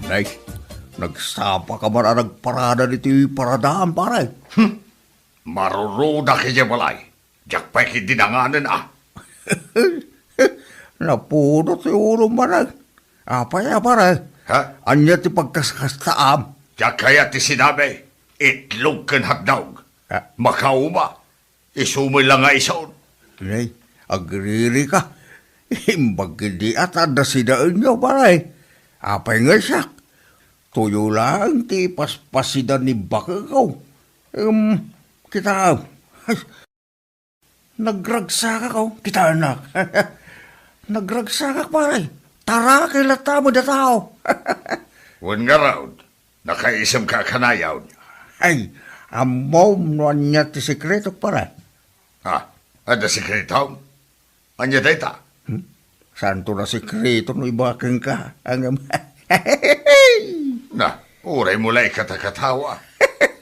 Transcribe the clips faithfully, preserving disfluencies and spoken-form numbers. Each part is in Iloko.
Nay, nagsapa ka man a nagparada ditoy paradaam, pare. Hmm. Marurudak idiay balay. Diak pay ketdi nanganen, a. Napudot ti ulom, pare. Apay a, pare? Ha? Ania ti pagkaskastaam? Diak kayat ti sinabi, itlog ken hotdog. Ah. Makauma. Isu met la nga isut. Nay, agririka. Imbag ketdi a ta adda sidaenyo, pare. Apay nga siak? Tuyo laeng ti ipaspasida ni bakeko. Em, kitaem. Ay, nagragsakak, o. Kitaennak. Nagragsakak, pare. Taraki latta met a tao. Wen ngarud, nakaisem ka a kanayon. Ay, ammom no ania ti sekretok, pare. Ha? Adda sekretom? Ania dayta? Hmm? Saanto a sekreto no ibaga kenka? Ngem, na, uraymo la ikatakatawa.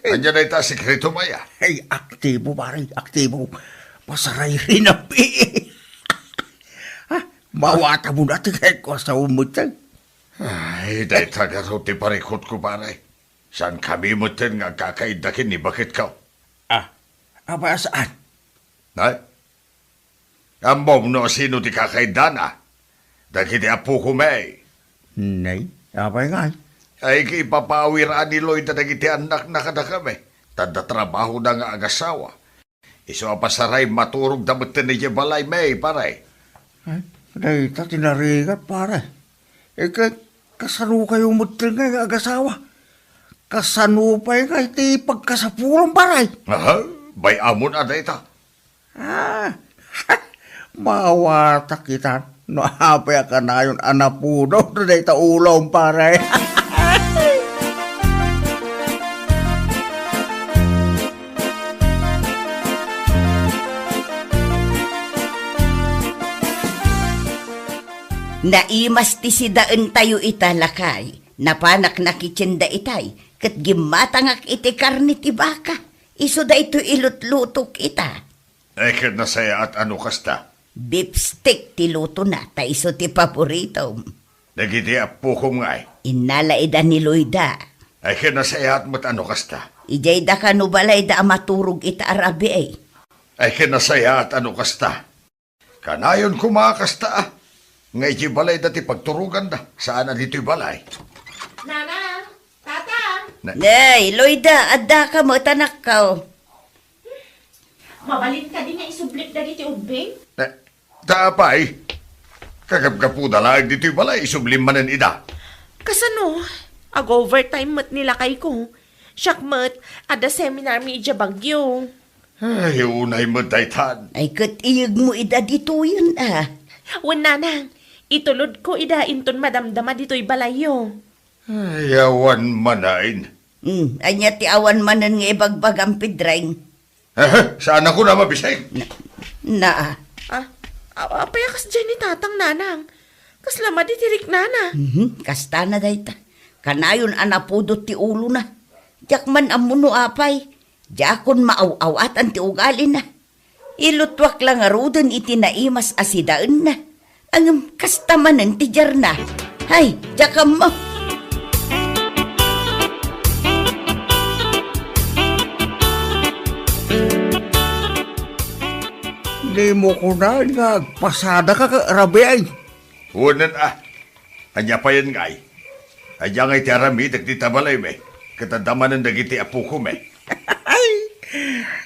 Ania dayta a sekretom aya? Ay, aktibo, pare, aktibo. Pasarayrinap. Ah, mawatamo na ti kayatko a sao metten. Ay, dayta ngarud ti parikutko, pare. Saankami metten nga agkakaidda ken ni baketko. Ah, apay a saan? Nay? Ammom no sino ti kakaiddana? Dagiti appokom, e. Nay, apay ngay? Ay, ipapawir a ni Loida dagiti annakna kadakami. Ta adda trabahoda nga agasawa. Isu a pasaray, maturogda metten idiay balay, e, pare. Ay, dayta ti narigat, pare. E, ka-, kasano kayo metten nga agasawa? Kasano pay nga iti pagkasapulon, pare? Aha, bay-amon a dayta. Ah, mawatak ita no apay a kanayon a napudot dayta ulom, pare. Naimas ti sidaentayo ita, lakay. Napanak nakitien daytay, ket gimmatangak iti karne ti baka. Isu daytoy ilutlutok ita. Ay, ket nasayaat a no kasta. Beef steak ti lutona, ta isu ti paboritom. Dagiti appokom ngay? Innala ida ni Loida. Ay, ket nasayaat met a no kasta. Idiay da kano balayda a maturog ita a rabii. Ay, ket nasayaat a no kasta. Kanayon koma a kasta, a. Nga idiay balayda ti pagturoganda, saan a ditoy balay. Nanang! Tatang! Na- Nay, Loida, addaka met, anakko. Mabalin kadi nga isublik dagiti ubbing? Na-, ta apay? Kagapgapuda laeng ditoy balay, isublim manen ida. Kasano? Ag-overtime met ni lakayko. Siak met, adda seminar mi idiay Baguio. Ay, unay met daytan. Ay, ket iyegmo ida ditoyen, a. Wen, nanang, itulodko ida inton madamdama ditoy balayyo. Ay, awan manen. Hmm, ania ti awan manen nga ibagbagam, Pedring? Eh, saan ako na mabisig? Na, na. Ah, a-, apay a kasdiay ni tatang, nanang? Kasla madi ti riknana. Mhm, kastana dayta. Kanayon a napudot ti ulona. Diak man ammo no apay. Diakon maaw-awatan ti ugalina. Iluttuak la ngaruden iti naimas a sidaenna. Ngem kasta manen ti diarna. Hay, diak ammo. Dimo kunaen nga agpasadaka, rabii. Wen a. Ania payen ngay? Ania ngay ti aramidek dita balaymi? Ket adda manen dagiti appokomi.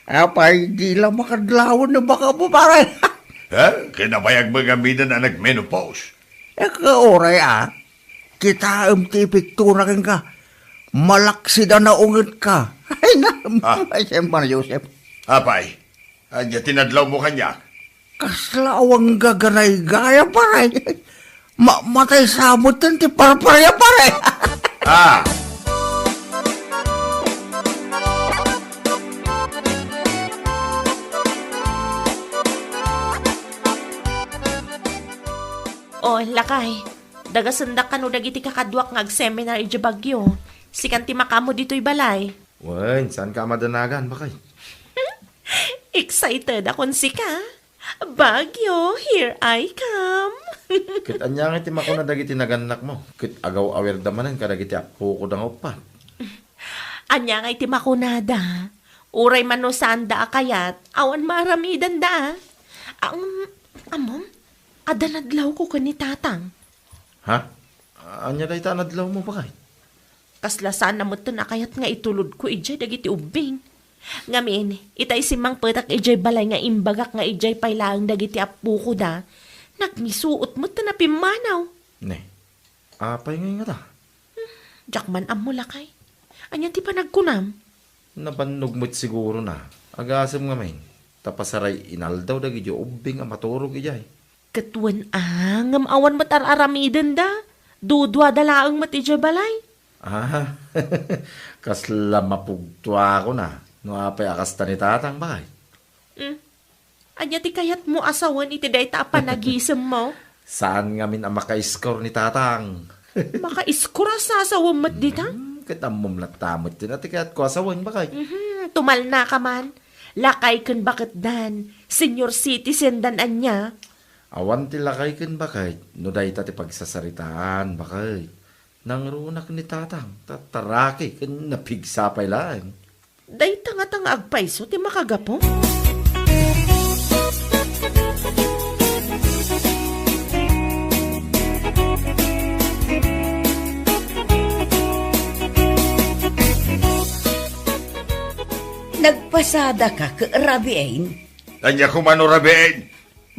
Apay, di la makadlawen no baka mo, pare? Ha? Kinabayag mo nga minen a nagmenopause? E, kauray, a. Kitaem ti epektona kenka. Malaksid a naungetka. Ay, na, Ah. Ay, siyempre, Joseph. Apay, ania ti nadlawmo kaniak? Kasla awan gaganaygaya, pare. Ma-, matay sa met ti parparia, pare. Ah. O, lakay. Dagasendak kano dagiti kakaduak nga agseminar idiay Baguio. Sikan ti makaammo ditoy balay. Wen, saanka a madanagan, bakay? Excited akon sika. Baguio, here I come. Ket ania ngay ti makuna dagiti nagannakmo? Ket agaw-awirda manen kadagiti appokoda nga uppat. Ania ngay ti makunada? Uray man no saanda a kayat, awan maaramidanda, a. Am-, ammom, adda nadlawko ken ni Tatang. Ha? Ania dayta a nadlawmo, baket? Kasla saan a metten a kayat nga itulodko idiay dagiti ubbing. Ngamin, itay simmangpetak idiay balay nga imbagak nga idiay pay laeng dagiti appokoda, nagmisuot metten a pimmanaw. Ne, apay ngay ngata? Hmm, diak man ammo, lakay. Ania ti panagkunam? Nabannog met sigurona. Agasem ngamin, ta pasaray inaldaw dagiti ubbing a maturog idiay. Ket wen a, ngem awan met ar-aramidenda. Duduada laeng met idiay balay. Ah, kasla mapugtoakon a no apay a kasta ni Tatang, baket. Hmm. Ania ti kayatmo a sawen iti dayta a panagisemmo? Saan ngamin a makaiskor ni Tatang. Makaiskor a sasawem met dita? Hmm, ket ammom latta met ti kayatko a sawen, baket. Mhm, tumalnaka man. Lakay ken baketdan, senior citizendan ania? Awan ti lakay ken baket no dayta ti pagsasaritaan, baket. Nangrunak ni Tatang, tataraki ken napigsa pay laeng. Dayta ngata nga agpayso ti makagapu? Nagpasadaka ket rabiin? Ania koma no rabiin?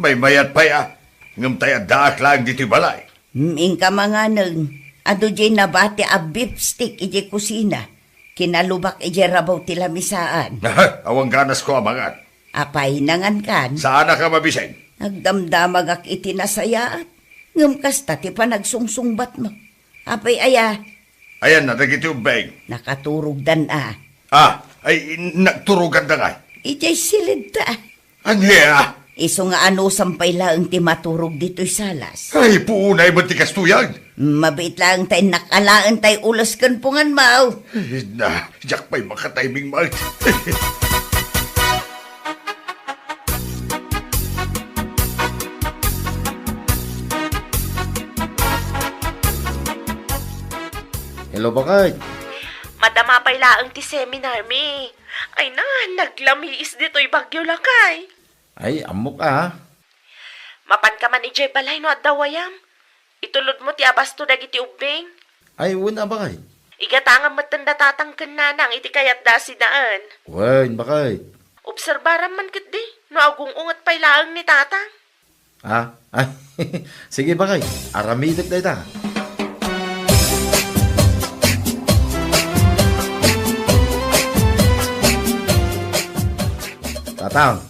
Maymayat pay a, ngem tay addaak laeng ditoy balay. Inka manganen, adu diay nabati a beef steak idiay kusina. Kinalubak idiay rabaw ti lamisaan. Aha, awan ganasko a mangan. Apay, nangankan? Saanak a mabiseng? Nagdamdamagak iti nasayaat. Ngem kasta ti panagsungsungbatmo. Apay aya? Ayanna dagiti ubbing? Nakaturogdan a. Ah, ay, nagturoganda ngay? Idiay silidta. Ania? Isu nga anusam pay laeng ti maturog ditoy salas. Ay, puonay met ti kastoyan. Mabiit laeng ta innak alaen tay ules ken punganmaw. Ay, na, diak pay makatiming met. Hello, baket. Madama pay laeng ti seminar mi. Ay na, naglamiis ditoy bagyo, lakay. Ay, ammok a. Mapanka man idiay balay no adda wayam. Itulodmo ti abasto dagiti ubbing. Ay, wen a, baket. Igatangam metten da Tatang ken Nanang iti kayatda a sidaen. Wen, baket. Obserbaram man ketdi no agung-unget pay laeng ni Tatang. Ah, ay, sige, baket. Aramidek dayta. Tatang.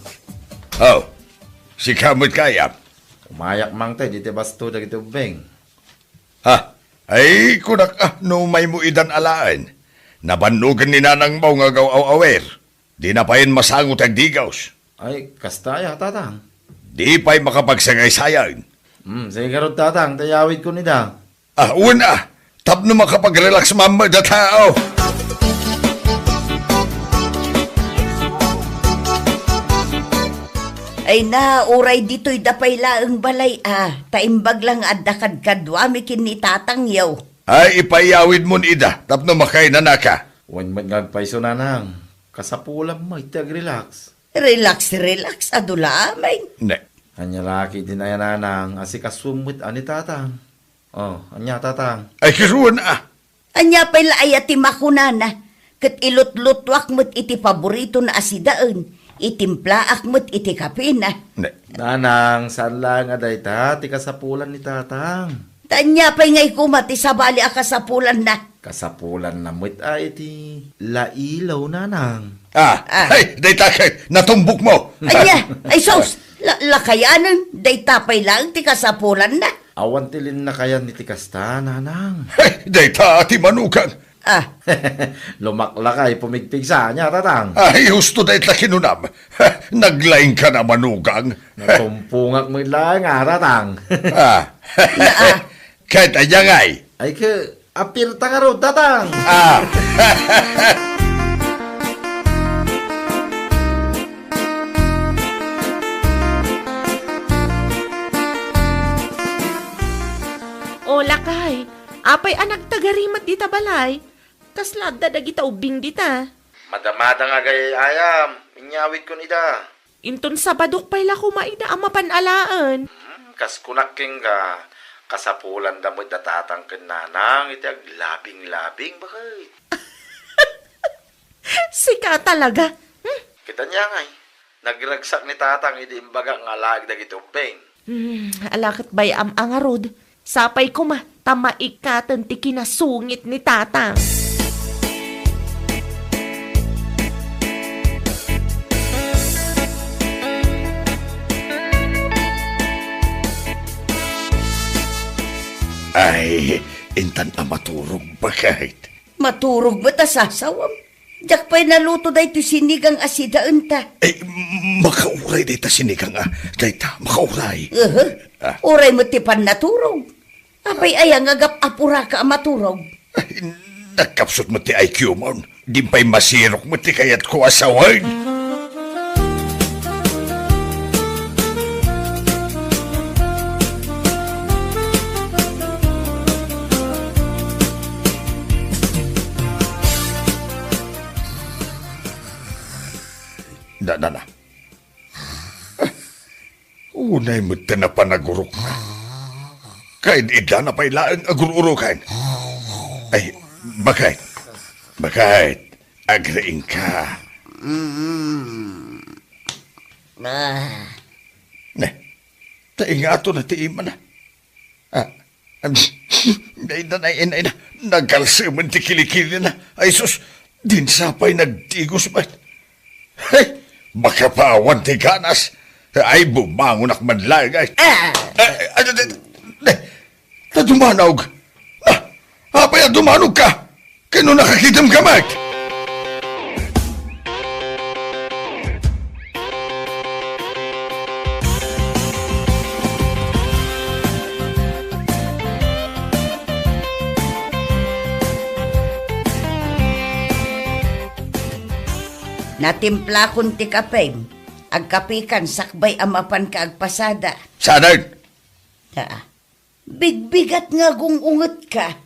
Oh, sika met kayam. Umayak mangted iti basto dagiti ubbing. Ha? Ay, kunak a, no umaymo idan alaen. Nabannogen ni nanangmo nga agaw-aw-awer. Dina payen masango ti agdigaws. Ay, kasta aya, Tatang? Di pay makapagsagaysayang. Hmm, sige ngarud, Tatang, ta iyawidkon ida. Ah, wen a, tapno makapagrelax man met a tao. Ay na, uray ditoy da pay laeng balay a, ta imbag la nga adda kadkaduami ken ni Tatangyo. Ay, ipaiyawidmon ida tapno makainanaka. Wen met nga agpayso, Nanang. Kasapulam met ti agrelax. Relax, relax, adu laeng. Ne. Ania la ketdin aya, Nanang, asikasuem met a ni Tatang. Oh, ania, Tatang? Ay, kasuan a. Ania pay la aya ti makunana? Ket ilutlutuak met iti paboritona a sidaen, itimplaak met iti kapena. Ne. Nanang, saan laeng a dayta ti kasapulan ni Tatang. Ta ania pay ngay koma ti sabali a kasapulanna? Kasapulanna met a iti lailaw, Nanang. Ah, Ah. Ay, dayta ket natumbokmo. Ania? Ay, sus! La-, lakayanen, dayta pay laeng ti kasapulanna. Awan ti linnakayan iti kasta, Nanang. Ay, dayta ti manugang. Ah. Lumaklakay, pumigpigsa, ania, Tatang? Ay, husto dayta kinunam. Naglaingkan a manugang. Natumpongak met laeng a, Tatang. Ah. Naa. Ket ania ngay? Ay, ke, apirta ngarud, Tatang. Ah. Lakay, apay a nagtagari met dita balay? Kasla adda dagita ubbing dita? Madamada nga agay-ayam, inyawidkon ida. Inton Sabadok pay la koma ida a mapan alaen. Hmm, kas kunak kenka, kasapulanda met da tatang ken nanang iti aglabing-labing, baket. Sika talaga. Hmm? Kita niya ngay, nagragsak ni tatang idi imbagak nga alaeg dagiti ubbing. Hmm, ala ket bay-am a ngarud. Sapay koma, ta maikkaten ti kinasungit ni tatang. Ay, intan a maturog, baket. Maturog met a sasawam. Diak pay naluto daytoy sinigang a sidaenta. Eh, makauray dayta sinigang a, dayta, makauray. Aha. Ah. Uray met ti pannaturog. Apay aya nga gap-apuraka a maturog? Ay, nagkapsut met ti I Q mon. Din pay masirok met ti kayatko a sawen. Na, na, na. Unay met ta napan nagurok. Kain idana pay laeng agur-urokan. Ay, baket. Baket. Agriingka. Mm. Ah. Ne. Ta ingato na ti imana. Ah, am, ay na, ay na, ay na. Nagalsemen ti kilikilina. Ay sus, din sapay nagdigos met. Hey, makapaawan ti ganas. Ay, bumangonak man laeng, ay. Ah! Ay, ay, ay, ay, ay. Ta dumanog. Ah, apay a dumanogka? Ken no nakakitemka met? Natimplakon ti kapem. Agkapikan sakbay a mapanka agpasada. Saanen? Aa. Bigbigat nga agung-ungetka.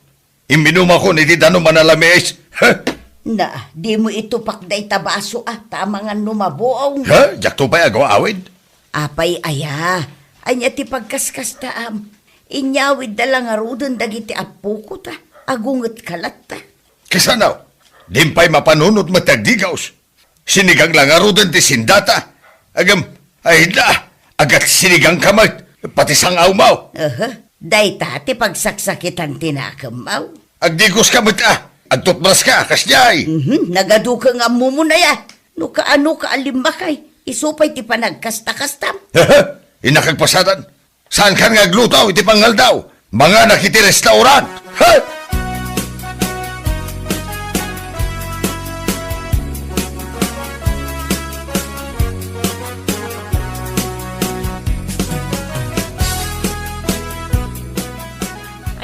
Imminumakon iti danum a nalamiis. Ha? Na, dimo itupak dayta baso a, ta amangan no mabuong. Ha? Diakto pay agaw-awid? Apay aya? Ania ti pagkaskastaam? Inyawidda la ngaruden dagiti appoko ta. Agungetka latta. Kasano? Din pay mapanunot met ti agdigos. Sinigang la ngaruden ti sindata. Agem, ay da, agat sinigangka met, pati sang-awmo. Aha, dayta ti pagsaksakitan ti nakemmo. Agdigoska met a, agtutbraska, kasdiay. Mhm, nagaduka nga ammomon aya. No kaano ka a limmakay, isu pay ti panagkasta-kastam. Aha, innak agpasadan. Saankan nga agluto iti pangaldaw? Manganak iti restaurant! Ha?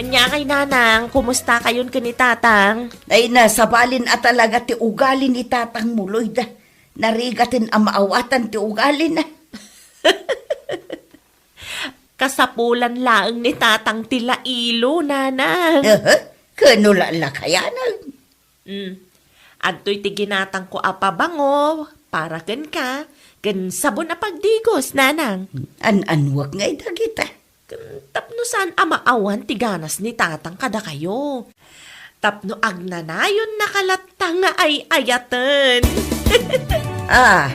Ania kay, Nanang, kumusta kayon ken ni Tatang? Ay, nasabalin a talaga ti ugali ni Tatang mo, Loida. Narigaten a maawatan ti ugalina. Kasapulan laeng ni Tatang ti lailo, Nanang. Aha, ken no la-, lakayanan. Mm. Adtoy ti ginatangko a pabango para kenka, ken sabon a pagdigos, Nanang. An-anuak ngay dagita? Ken tapno saan a maawan ti ganas ni Tatang kadakayo. Tapno agnanayonnaka latta nga ay-ayaten. Ah.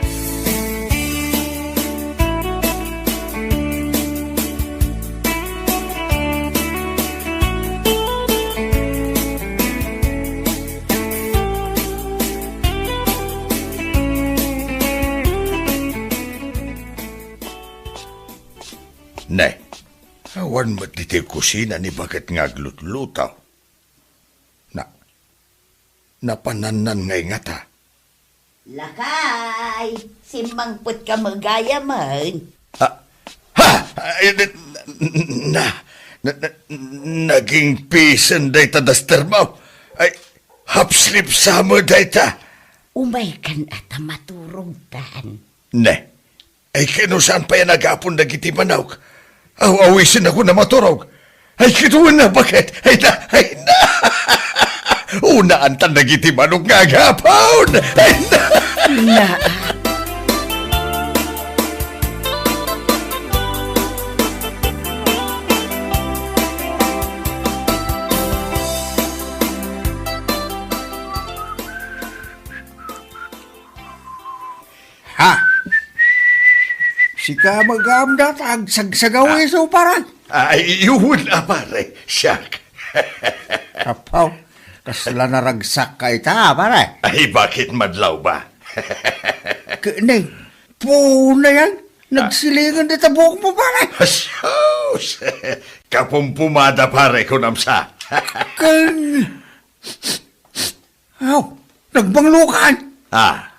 Ne, awan met ditoy kusina ni baket nga aglutluto. Na, napanannan ngay ngata? Lakay, simmangpetka met gayamen. Ah, ha! Ay, na, na, na, na, naging pisen dayta daster mo. Ay, half sleep summer dayta. Umaykan a ta maturogtan. Ne, ay, ken no saan pay a nagapon dagiti manok? Aw-awisenakon a maturog. Ay, kituna, baket. Ay na, ay na. Unaantan dagiti manok nga agapon. Ay na. Na. Ha? Sika, magam, data agsagsagaw isu, pare. Ay, iwun a, pare. Siak. Apaw, kasla naragsak ka ita, pare. Ay, bakit madlaw ba? Kene, puno yan. Nagsilingan dita buhok mo, pare. Asus! Kapumpumada, pare, kunam sa. Ken, aw, nagbanglukan. Ah.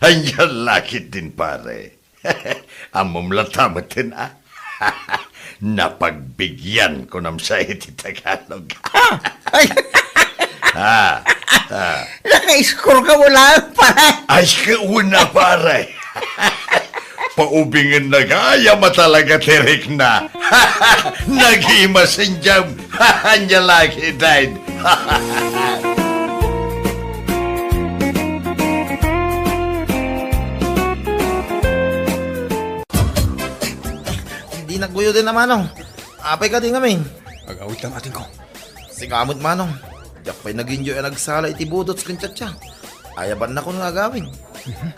Ania la ketdin, pare. Ammom latta metten, a? Napagbigyan, kunam sa iti Tagalog. Ah, ay. Ah, ah. Naka-score ka wala, pare. Ay, kauna, pare. Paubingenna gayam a talaga ti rikna. Nagimasin jam. Ania la ketdin. Di nagguyo din, a manong. Apay kadi ngamin? Agawid ta, ating ko. Sika met, manong. Diak pay naginyo a nagsala iti budots ken chacha. Ayabannakon nga agawid. Mhm.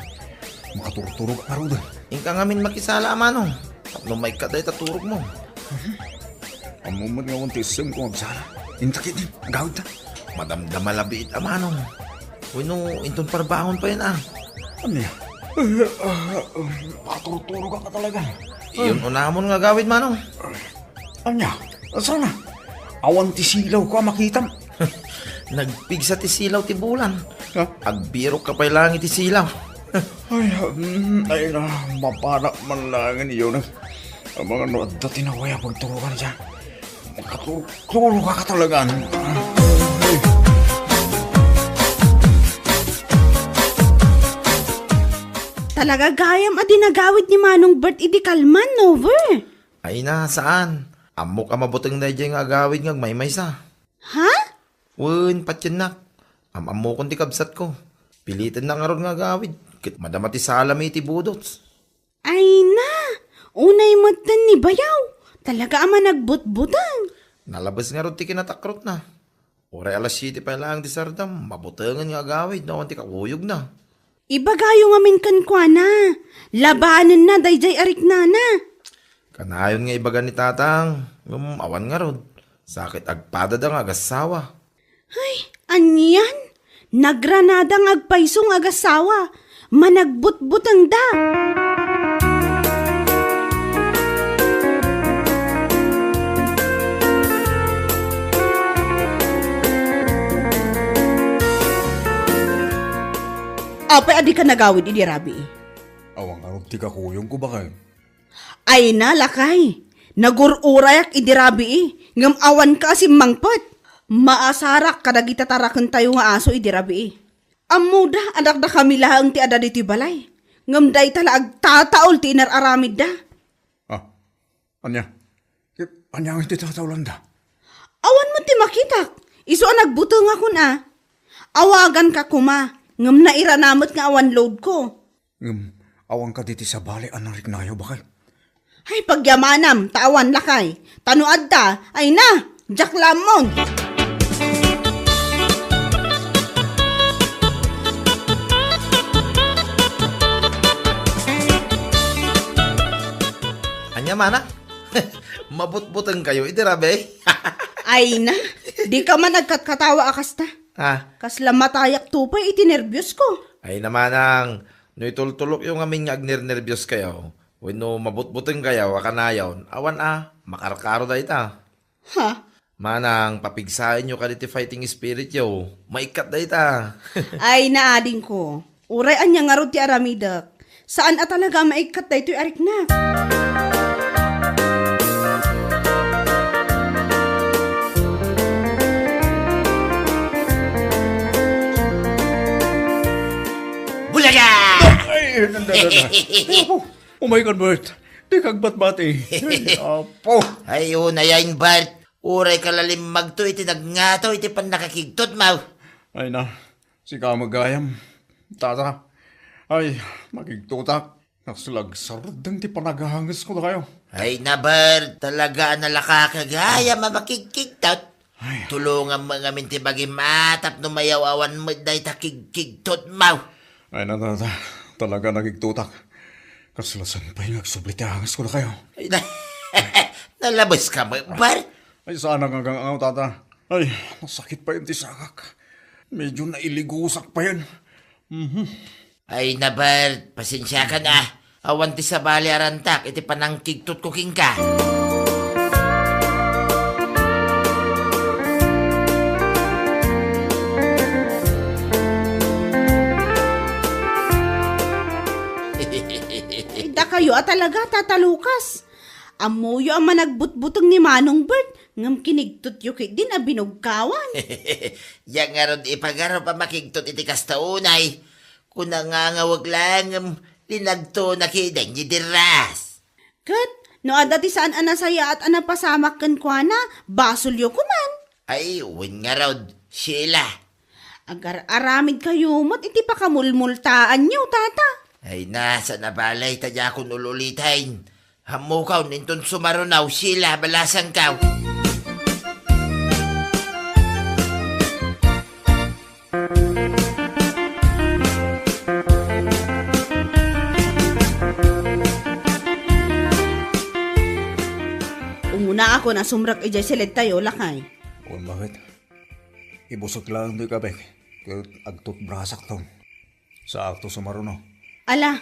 Makaturturog a ngaruden. Inka ngamin makisala, a manong. Tapno maikkat dayta turogmo. Mhm. Ammom met nga awan ti essem ko nga agsala. Inta ketdin, agawid ta. Madamdama la biit, a manong. Wenno inton parbangon payen, a. Ania? Makaturturog ka talaga. Iyon unamon nga agawid, manong. Ania? Sana? Awan ti silaw ko a makitam. Nagpigsa ti silaw ti bulan. Ha? Agbirok ka pay laeng iti silaw. Ay, mm, ay na, mapanak man laeng iyon. Amangan no adda ti naway a pagtulogan siya. Makatulog ka talaga. Ay. Talaga gayam a di nagawid ni Manong Bert idi kalman, Nover. Ay na, saan? Ammok a mabuteng daydiay nga agawid nga agmaymaysa. Ha? Wen, patiennak. Am-ammokon ti kabsatko. Pilitennak ngarud nga agawid. Ket madama ti salami iti budots. Ay na! Unay metten ni bayaw. Talaga a managbutbuteng. Nalabes ngarud ti kinatakrotna. Uray alas siete pay laeng ti sardam, mabutengen nga agawid no awan ti kakuyogna. Ibagayo ngamin kenkuana, labanenna daydiay a riknana. Kanayon nga ibaga ni tatang, ngem awan ngarud. Sa ket agpadada nga agassawa. Ay, anian? Nagranada nga agpayso nga agassawa. Managbutbutengda. Apay a dika nagawid idi rabii? Awan ngarud ti kakuyogko, baket. Ay na, lakay. Nagur-urayak idi rabii, ngem awanka a simmangpet. Maasarak kadagita tarakentayo nga aso idi rabii. Ammoda a dakdakami laeng ti adda ditoy balay. Ngem dayta la agtataol ti inar-aramidda. Ah, ania? Ket ania nga iti tataolanda? Awan met ti makitak. Isu a nagbutengakon a. Awaganka koma, ngem nairana met nga awan loadko. Ngem, awan kadi ti sabali a nariknayo, baket? Ay, pagyamanam, ta awan lakay. Ta no adda, ay na, diak la ammon. Ania, manang? Mabutbutengkayo idi rabii? Ay na, dika man agkatkatawa a kasta. Ah. Kasla matayakto pay iti nerbios ko. Ay na, manang, no itultulokyo ngamin nga agnernerbios kayo, wenno mabutbuteng kayo a kanayon, awan a, makarkaro dayta. Ha? Manang, papigsaenyo kadi ti fighting spirit yo. Maikkat dayta. Ay, naadingko. Uray ania ngarud ti aramidek, saan a talaga a maikkat daytoy a riknak. Bulaga! Ay, nanda, nanda. Ay, apo. Oh my God, Bert. Dika agbatbati. Ay, Apo. Ay, unayen, Bert. Uray kalalimmagto iti nagngato iti pannakakigtotmo. Ay na, sika met gayam, tata. Ay, nakigtotak. Kasla agsardeng ti panaghangesko dakayo. Ay na, Bert, talaga a nalaka ka gayam a makigkigtot. Ay. Tulonganmo ngamin ti bagim a tapno mayaw-awan met dayta kigkigtotmo. Ay na, tata, talaga nakigtotak. Kasla saan pay nga agsubli ti hangesko dakayo. Ay na, nalabeska met, Bert? Ay, saanak nga agang-angaw, tata. Ay, nasakit payen ti sakak. Medyo nailigusak payen. Mhm. Ay na, Bert, pasensiakan a. Awan ti sabali a rantak iti panangkigtotko kenka. Ay, dakayo a talaga, Tata Lucas. Ammoyo a managbutbuteng ni Manong Bert, ngem kinigtotyo ketdin a binugkawan. Diak ngarud ipagarup a makigtot iti kasta unay. Kuna nga angawek laeng ngem linagtona ketdin ni Diras. Ket no adda ti saan a nasayaat a napasamak kenkuana, basolyo koman. Ay, wen ngarud, Sheila. Agar-aramidkayo met iti pakamulmultaanyo, tata. Ay na, saan a bale ta diakon ul-uliten. Ammokon inton sumaruno, Sheila, balasangko. Umunaakon a sumrek idiay siledtayo, lakay. Wen, baket. Ibusek laeng toy kabek, ket agtutbrasakto. Saakto sumaruno. Ala,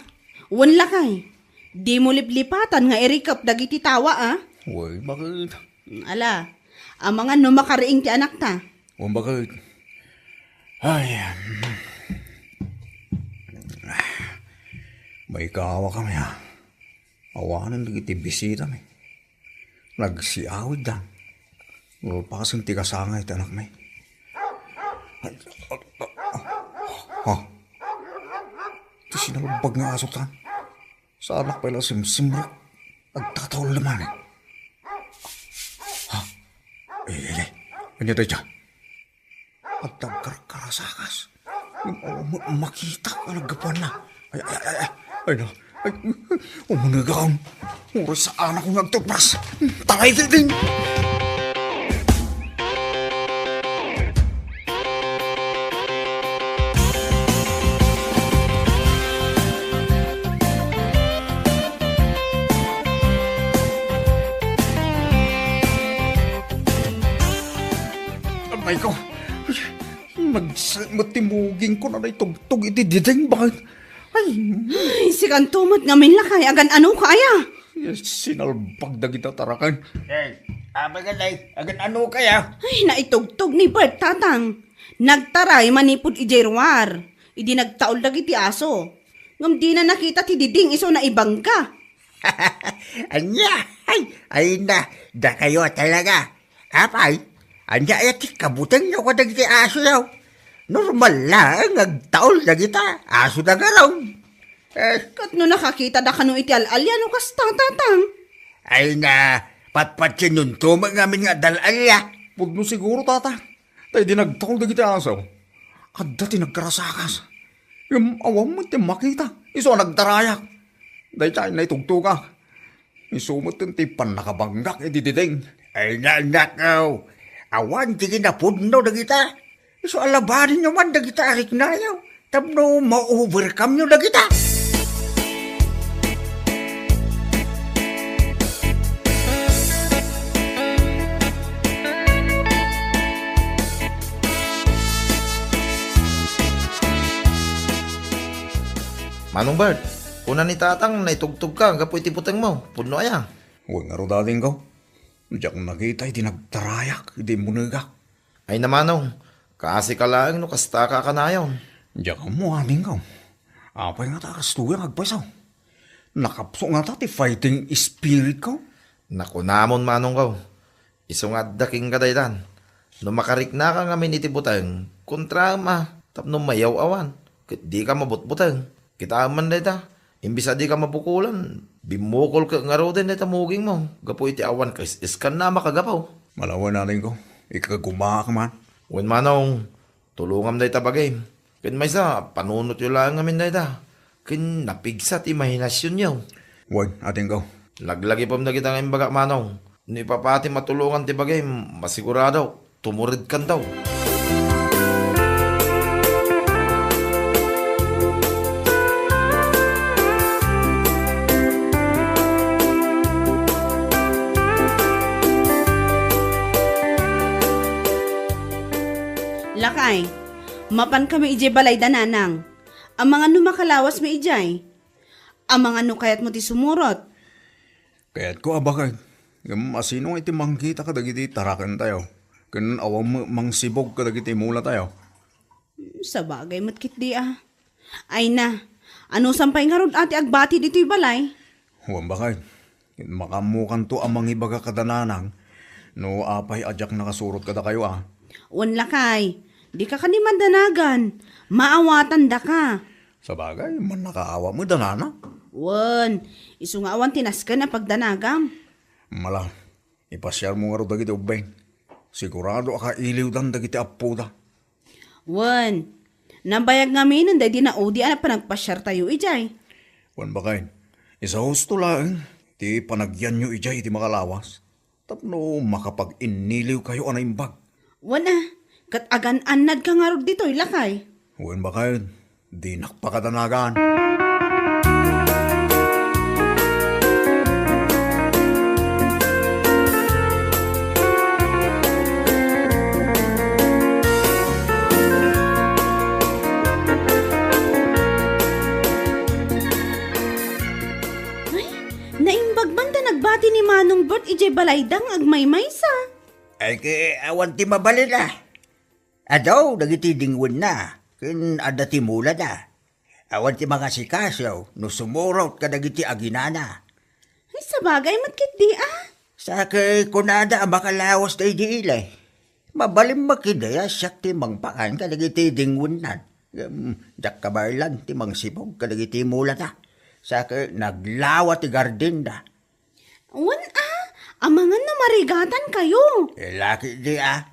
wen, lakay. Dimo liplipatan nga irikep dagiti tawa, a? Wen, baket. Ala, amangan no makariing ti anakta. Wen, baket. Ay, maikawakami, a. Awanen dagiti bisitami. Nagsiawidda. Nalpasen ti kasangay ti anakmi. Ay, ha? Ti sinalbag nga aso tan. Saanak pay la simsimrek. Agtataulem manen. Ha? Ay, ay, ay. Ania dayta? Adda agkarkarasakas. Ngem awan met makita a naggapuanna. Ay, ay, ay, ay. Ay, na. Ay, umunegakon. Uray saanak nga agtutbras. Taray, ding, ding. Aray ko. Nagset met ti mugingko a naitugtog iti diding, baket. Ay. Ay, sikanto met ngamin, lakay, agan-anoka aya? Yes, sinalbag dagita taraken. Eh, abagan ay, agan-anoka aya? Ay, naitugtog ni Bert, tatang. Nagtaray manipud idiay ruar. Idi nagtaul dagiti aso. Ngem dina nakita ti diding isu naibangga. Ania? Ay, ay na, dakayo talaga. Apay, ania aya ti kabutengyo kadagiti asoyo? Normal laeng nga agtaul dagita aso da ngarud. Eh. Ket no nakakitada kano iti al-alia no kasta, tatang? Ay na, patpatsinonto met ngamin nga adda al-alia. Pudno siguro, tata. Ta idi nagtaul dagiti aso, adda ti nagkarasakas. Ngem awan met ti makita. Isu a nagtarayak. Dayta, naitugtogak. Isu met ti pannakabanggak iti diding. Ay, na, nakaw. Awan ti kinapudno dagita. Isu a labanenyo man dagita a riknayo tapno ma-overcome-yo dagita. Manong Bert, kuna ni Tatang naitugtogka gapu iti butengmo. Pudno aya? Wen ngarud, adingko. Diak nakita iti nagtarayak iti immunegak. Ay na, Manong, kaasika laeng no kastaka a kanayon. Diak ammo, adingko. Apay ngata a kastoy nga agpayso? Nakapso ngata ti fighting spiritko? Nakunamon, Manongko. Isu nga adda kenka daytan. No makariknaka ngamin iti buteng, kontraem a, tapno mayaw-awan, ket dika mabutbuteng. Kitaem man dayta, Imbes a dika mabukolan, bimmukolka ngaruden dayta mugingmo gapu iti awan kaisiskanna a makagapu. Malawen, adingko, ikagumaak man. Wen, manong, tulongam dayta bagim. Ken maysa, panunotyo laeng ngamin dayta. Ken napigsa ti imahinasionyo. Wen, adingko. Laglagipem dagita nga imbagak, manong. No ipapati matulongan ti bagim, masigurado, tumuredkanto. Lakay, mapankami idiay balayda, nanang. Amangan no makalawasmi idiay? Amangan no kayatmo ti sumurot? Kayatko a baket. Ngem asino ngay ti mangkita kadagiti tarakentayo? Ken awan met mangsibog kadagiti mulatayo? Sabagay met ketdi a. Ay na, anusan pay ngarud a ti agbati ditoy balay? Wen, baket. Ket makaammokanto a mangibaga kada nanang no apay a diak nakasurot kadakayo a. Wen, lakay, dika kadi mandanagan. Maawatandaka. Sabagay, mannakaawat met da nanang. Wen, isu nga awan ti nasken a pagdanagam. Mala, ipasiarmo ngarud dagiti ubbing. Sigurado a kailiwdan dagiti appoda. Wen, nabayag ngamin daydi naudi a panagpasiartayo idiay. Wen, baket, isahusto laeng ti panagyanyo idiay iti makalawas tapno makapag-inniliwkayo a naimbag. Wen a, ket agan-annadka ngarud ditoy, lakay? Wen, baket, dinak pakadanagan. Ay, naimbag man ta nagbati ni Manong Bert idiay balayda nga agmaymaysa. Ay, ket awan ti mabalin a. Adu dagiti dingwenna, ken adda ti mulada. Awan ti mangasikaso no sumurot kadagiti aginana. Ay, sabagay met ketdi a. Sa ket kunada a makalawas daydi ili. Mabalin met ketdi a siak ti mangpakan kadagiti dingwenna. Ngem diak kabaelan ti mangsibog kadagiti mulada. Sa ket naglawa ti gardenda. Wen a, amangan no marigatankayo. Ila ketdi a.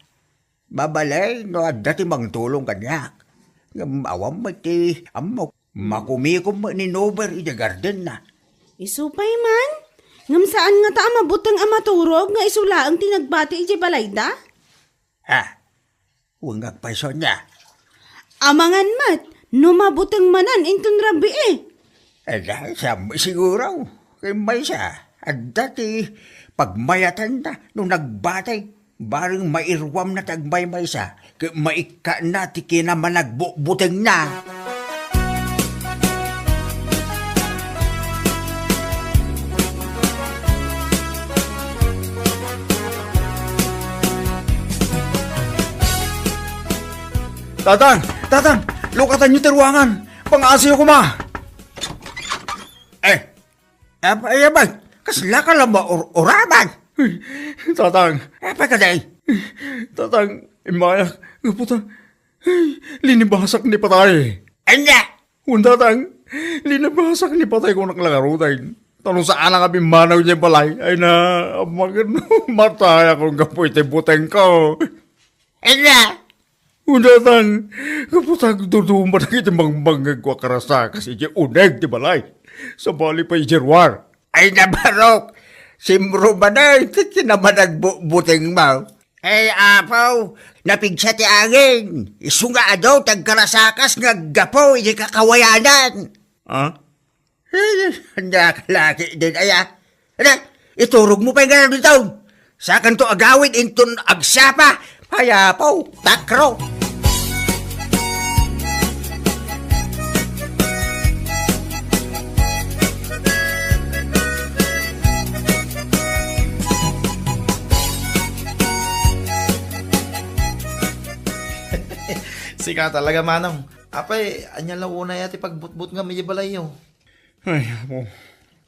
Mabalin no adda ti mangtulong kaniak. Ngem awan met ti ammok. Makumikom met ni Nober iti gardenna. Isu pay man? Ngem saan ngata a mabuteng a maturog nga isu laeng ti nagbati idiay balayda? Ah, wen nga agpayso ania. Amangan met no mabuteng manen inton rabii. Ala, saan siguro? Ken maysa, adda ti pagmayatanda no nagbati. Bareng mairuamna ti agmaymaysa, ket maikkana ti kinamanagbutbutengna. Tatang! Tatang! Lukatanyo ti ruangan! Pangasiyo koma! Eh, Apay, apay, kaslaka la maur-uraman? Tatang. Apay kadi? Tatang, immayak, gapu ta, linibasak ni patay. Ania? Wen, Tatang, linibasak ni patay, kunak la ngaruden. Ta no saan a nga pimmanaw idiay balay, ay na, amaged no matayakon gapu iti butengko. Ania? Wen, Tatang, gapu ta agduduma dagiti mangmangngegko a karasakas idiay uneg ti balay, sabali pay idiay ruar. Ay, nabarok! Simro manen ti kinamanagbutbutengmo. Ay, Apo, napigsa ti angin. Isu nga adu ti agkarasakas nga aggapu iti kakawayanan. Ha? Eh, ania ka la ketdin aya? Ada, iturogmo pay ngarud ditoy. Sakanto agawid inton agsapa. Ay, Apo, takro. Sika talaga, Manong. Apay, ania la unay a ti pagbutbutngam idiay balayyo? Ay, Apo.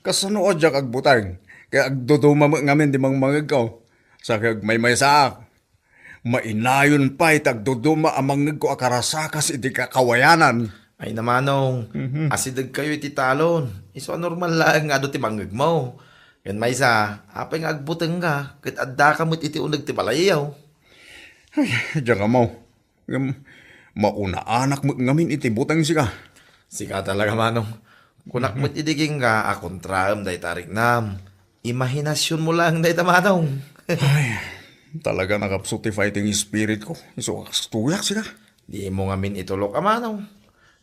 Kasano a diak agbuteng? Ket agduduma met ngamin ti mangmangngegko. Sa ket agmaymaysaak. Mainayon pay ti agduduma a mangngegko a karasakas iti kakawayanan. Ay na, Manong, Mhm. asidegkayo iti talon. Isu a normal laeng nga adu ti bangngegmo. Ken maysa, apay nga agbutengka, ket addaka met iti uneg ti balayyo? Ay, diak ammo. Ngem, maunaanak met ngamin iti buteng sika. Sika talaga, Manong. Kunak met idi kenka a kontraem dayta riknam. Imahinasionmo laeng dayta, Manong. Ay, talaga nakapsut ti fighting spirit ko. Isu a kastoyak sika. Dimo ngamin itulok a, Manong.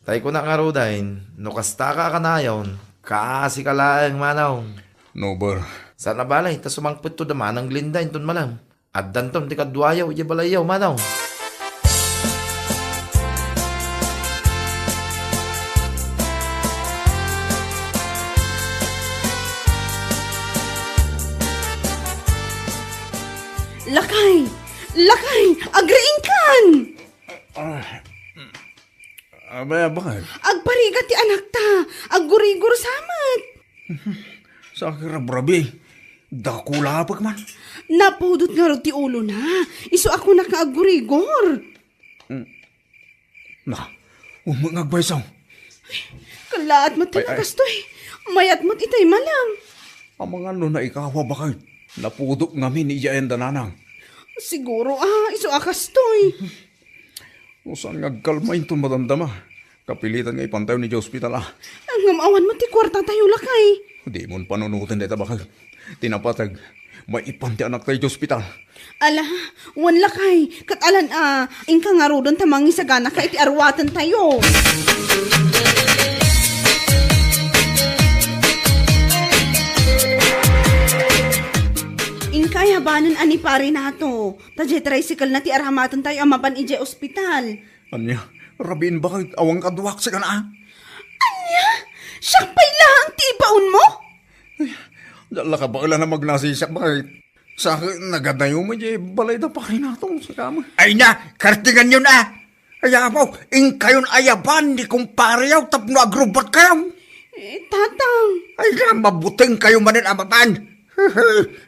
Tay kunak ngaruden, no kastaka a kanayon, kasika laeng, Manong. Never. Saan a bale, ta sumangpetto da Manang Glinda inton malem. Addanton ti kaduayo idiay balayyo, Manong. Lakay! Lakay! Agriingkan! Ah, abay, abay. Agparigat ti anakta. Aggurigor sa met. Sakit rabrabi. Dakula pagman. Napudot ngarud ti ulona. Isu a kunak nga aggurigor. Mm. Na, umeng agbaysaw. Kallaat met ti Ay, ay. nakastoy. Mayat met itay malam. Amangan no naikawa bakay. Napudot ngamin ni iyaen da nanang. Siguro, ah, isu a kastoy. No saan nga agkalma inton madamdama, kapilitan nga ipantayo idiay ospital, a. Ngem awan met ti kuartatayo, lakay. Dimon panunoten dayta bakay. Ti napateg, maipan ti anaktayo idiay ospital. Ala, wen lakay, ket alan a, inka ngaruden ta mangisaganaka iti aruatentayo. Inka ayabanen a ni Pare Nato. Ta diay tricycle-na ti aramatentayo a mapan idiay ospital. Ania, rabiin bakay awan kaduak sika na? Ania? Siak pay laeng ti ibaonmo? Ay, dala ka ba la na magnasisiak bakay? Sa nagadayo mo diay balay da Pare Nato, sika mo. Ay na, kartingan yun, a. Ay, amo, inkayon ayaban ni kumpareyo tapno agrubbat kayo. Eh, Tatang. Ay na, mabuteng kayo manen a mapan.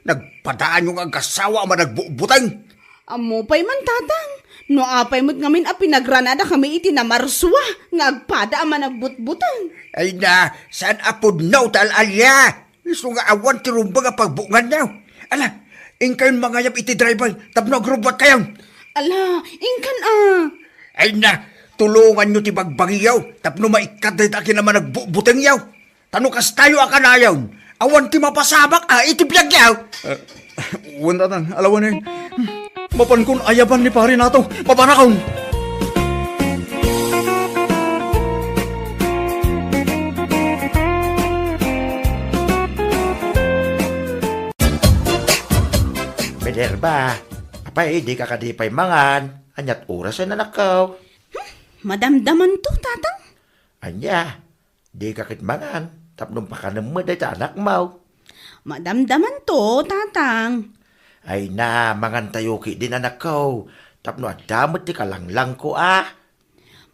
Nagpadaanyo nga agasawa a managbutbuteng. Ammo pay man, Tatang, no apay met ngamin a pinagranada kami iti namarsua nga agpada a managbutbuteng. Ay na, saan a pudno ta al-alia? Isu nga awan ti rumbeng a pagbuknganyo. Ala, inkayon mangayab iti driver tapno agrubbat kayo. Ala, inkan a. Ay na, tulonganyo ti bagbagiyo tapno maikkat dayta a kinamanagbutbutengyo. Ta no kastayo a kanayon, awan ti mapasamak a iti biagyo. Eh, wen, Tatang, alawanen. Mapankon ayaban ni Pare Nato. Mapanakon. Minerva, apay, dika kadi pay mangan? Aniat oras a, anakko? Hmm, madamdamanto, Tatang. Ania? Dika ket mangan, tapno pakanem met dayta anakmo. Madamdamanto, Tatang. Ay na, mangantayo ketdin, anakko, tapno adda met ti kalanglangko a.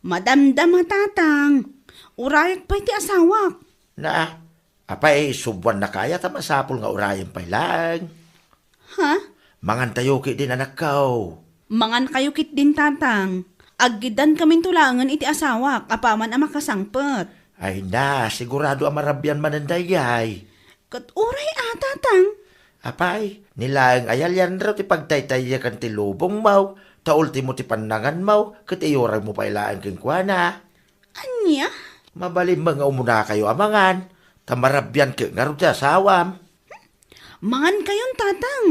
Madamdama, Tatang. Urayak pay ti asawak. Na, apay, subuannaka aya ta masapul nga urayen pay laeng? Ha? Mangantayo ketdin, anakko. Mangankayo ketdin, Tatang. Aggiddan kaminto laengen iti asawak apaman a makasangpet. Ay na, sigurado a marabian manen daydiay. Ket uray a, Tatang. Apay, ni laeng a yalianmo ti pagtaytayeken ti lubongmo, ta ultimo ti pannanganmo, ket iyuraymo pay laeng kenkuana. Ania? Mabalinmo nga umunakayo a mangan, ta marabian ket ngarud ti asawam. Mangankayon, Tatang.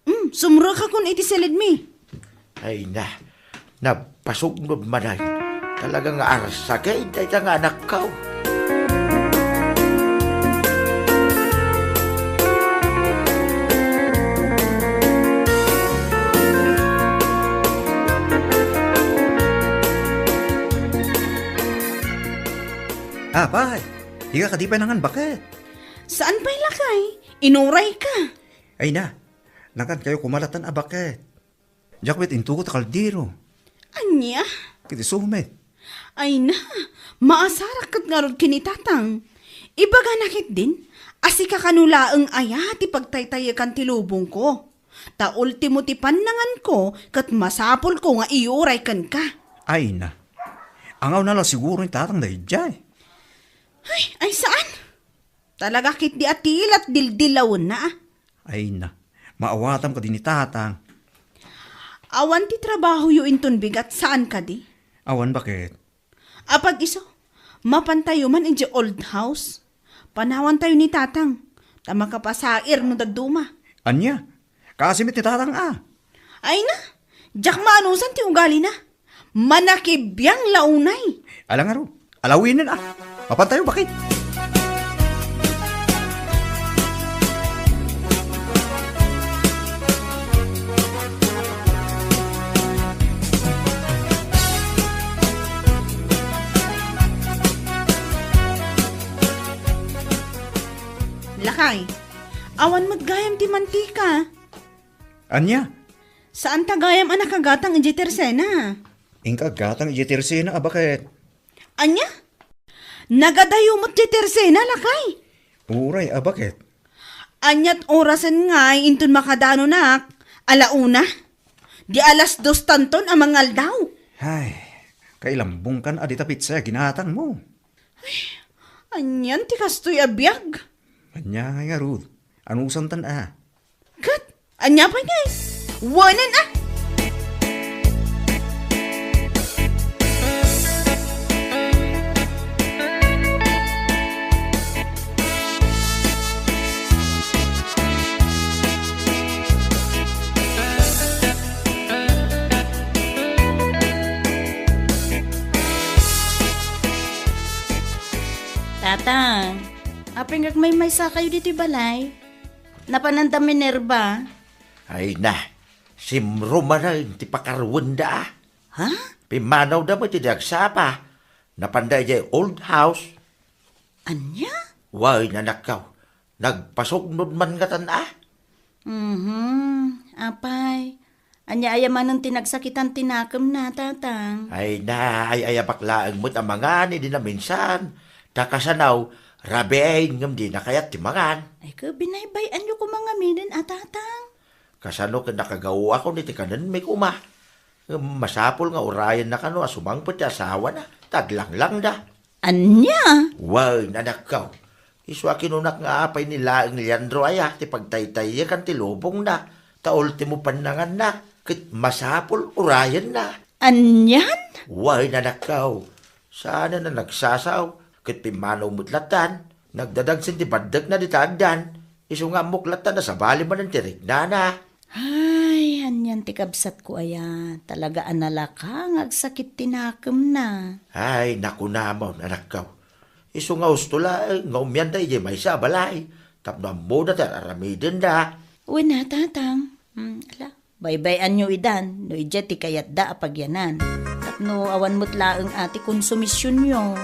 Mm, sumrekakon iti silidmi. Ay na, napasugnod manen. Talaga nga arsaken dayta nga anakko. Apay, dika kadi pay nangan baket? Saan pay lakay? Inurayka. Ay na, nangankayo koma latta a baket. Diak met intugot a kaldero. Ania? Ket isu met. Ay na, maasarak ket ngarud ken ni Tatang. Ibagana ketdin a sika kano laeng aya ti pagtaytayekan ti lubongko. Ta ultimo ti pannanganko ket masapulko nga iyuray kenka. Ay na. Angawna la siguro ni tatang daydiay. Ay, ay saan? Talaga ketdi a tilat dildilawenna, a. Ay na, maawatam kadi ni tatang. Awan ti trabahoyo inton bigat, saan kadi? Awan, baket? Apag isu, mapantayo man idiay old house. Panawantayo ni tatang, ta makapasair no dadduma. Ania? Kaasi met ni tatang, a. Ay na, diak maanusan ti ugalina. Manakibiang la unay. Ala ngarud, alawinen, a. Mapantayo, baket? Lakay, awan met gayam ti mantika. Ania? Saan ta gayam a nakagatang idiay tersena? Inka aggatang idiay tersena a, baket? Ania? Nagadayo met diay tersena, lakay? Uray a, baket? Aniat orasen ngay inton makadanonak? Ala una? Di alas dos tanton a mangaldaw. Ay, kailambongkan a dita pitsa a ginatangmo. Anian ti kastoy a biag? Ania ngay ngarud? Anusantan, a? Ket, ania pay ngay? Wanen, a! Tatang, apay nga agmaymaysa kayo ditoy balay? Napanan da Minerva? Ay na, simro manen ti pakaruenda, a. Ha? Pimmanawda met idi agsapa. Napanda idiay old house. Ania? Wen, anakko. Nagpasugnod man ngatan, a. Mhm, apay. Ania aya manen ti nagsakitan ti nakemna, tatang? Ay na, ay-ayabaak laeng met a mangan idi naminsan. Ta kasano, rabiin ngem dina kayat ti mangan. Ay, ket binaybay-anyo koma ngamin a, tatang. Kasano ket nakagaoakon iti kanenmi koma. Ngem masapul nga urayenna kano a sumangpet ti asawana, ta aglanglangda. Ania? Wen, anakko. Isu a kinunak nga apay ni laeng Leandro aya ti pagtaytayyekan ti lubongna, ta ultimo pannanganna, ket masapul urayenna. Anian? Wen, anakko. Saanen a nagsasao, ket pimmanaw met lattan. Nagdadagsen ti baddekna dita agdan, isu nga ammok lattan a sabali manen ti riknana. Ay, anian ti kabsatko aya, talaga a nalaka nga agsakit ti nakemna. Ay, nakunamon, anakko. Isu nga husto laeng nga umianda idiay maysa a balay, tapno ammona ti ar-aramidenda. Wen a, tatang. Hmm, ala, baybay-anyo idan no idiay ti kayatda a pagyanan. Tapno awan met laeng a ti konsumisionyo.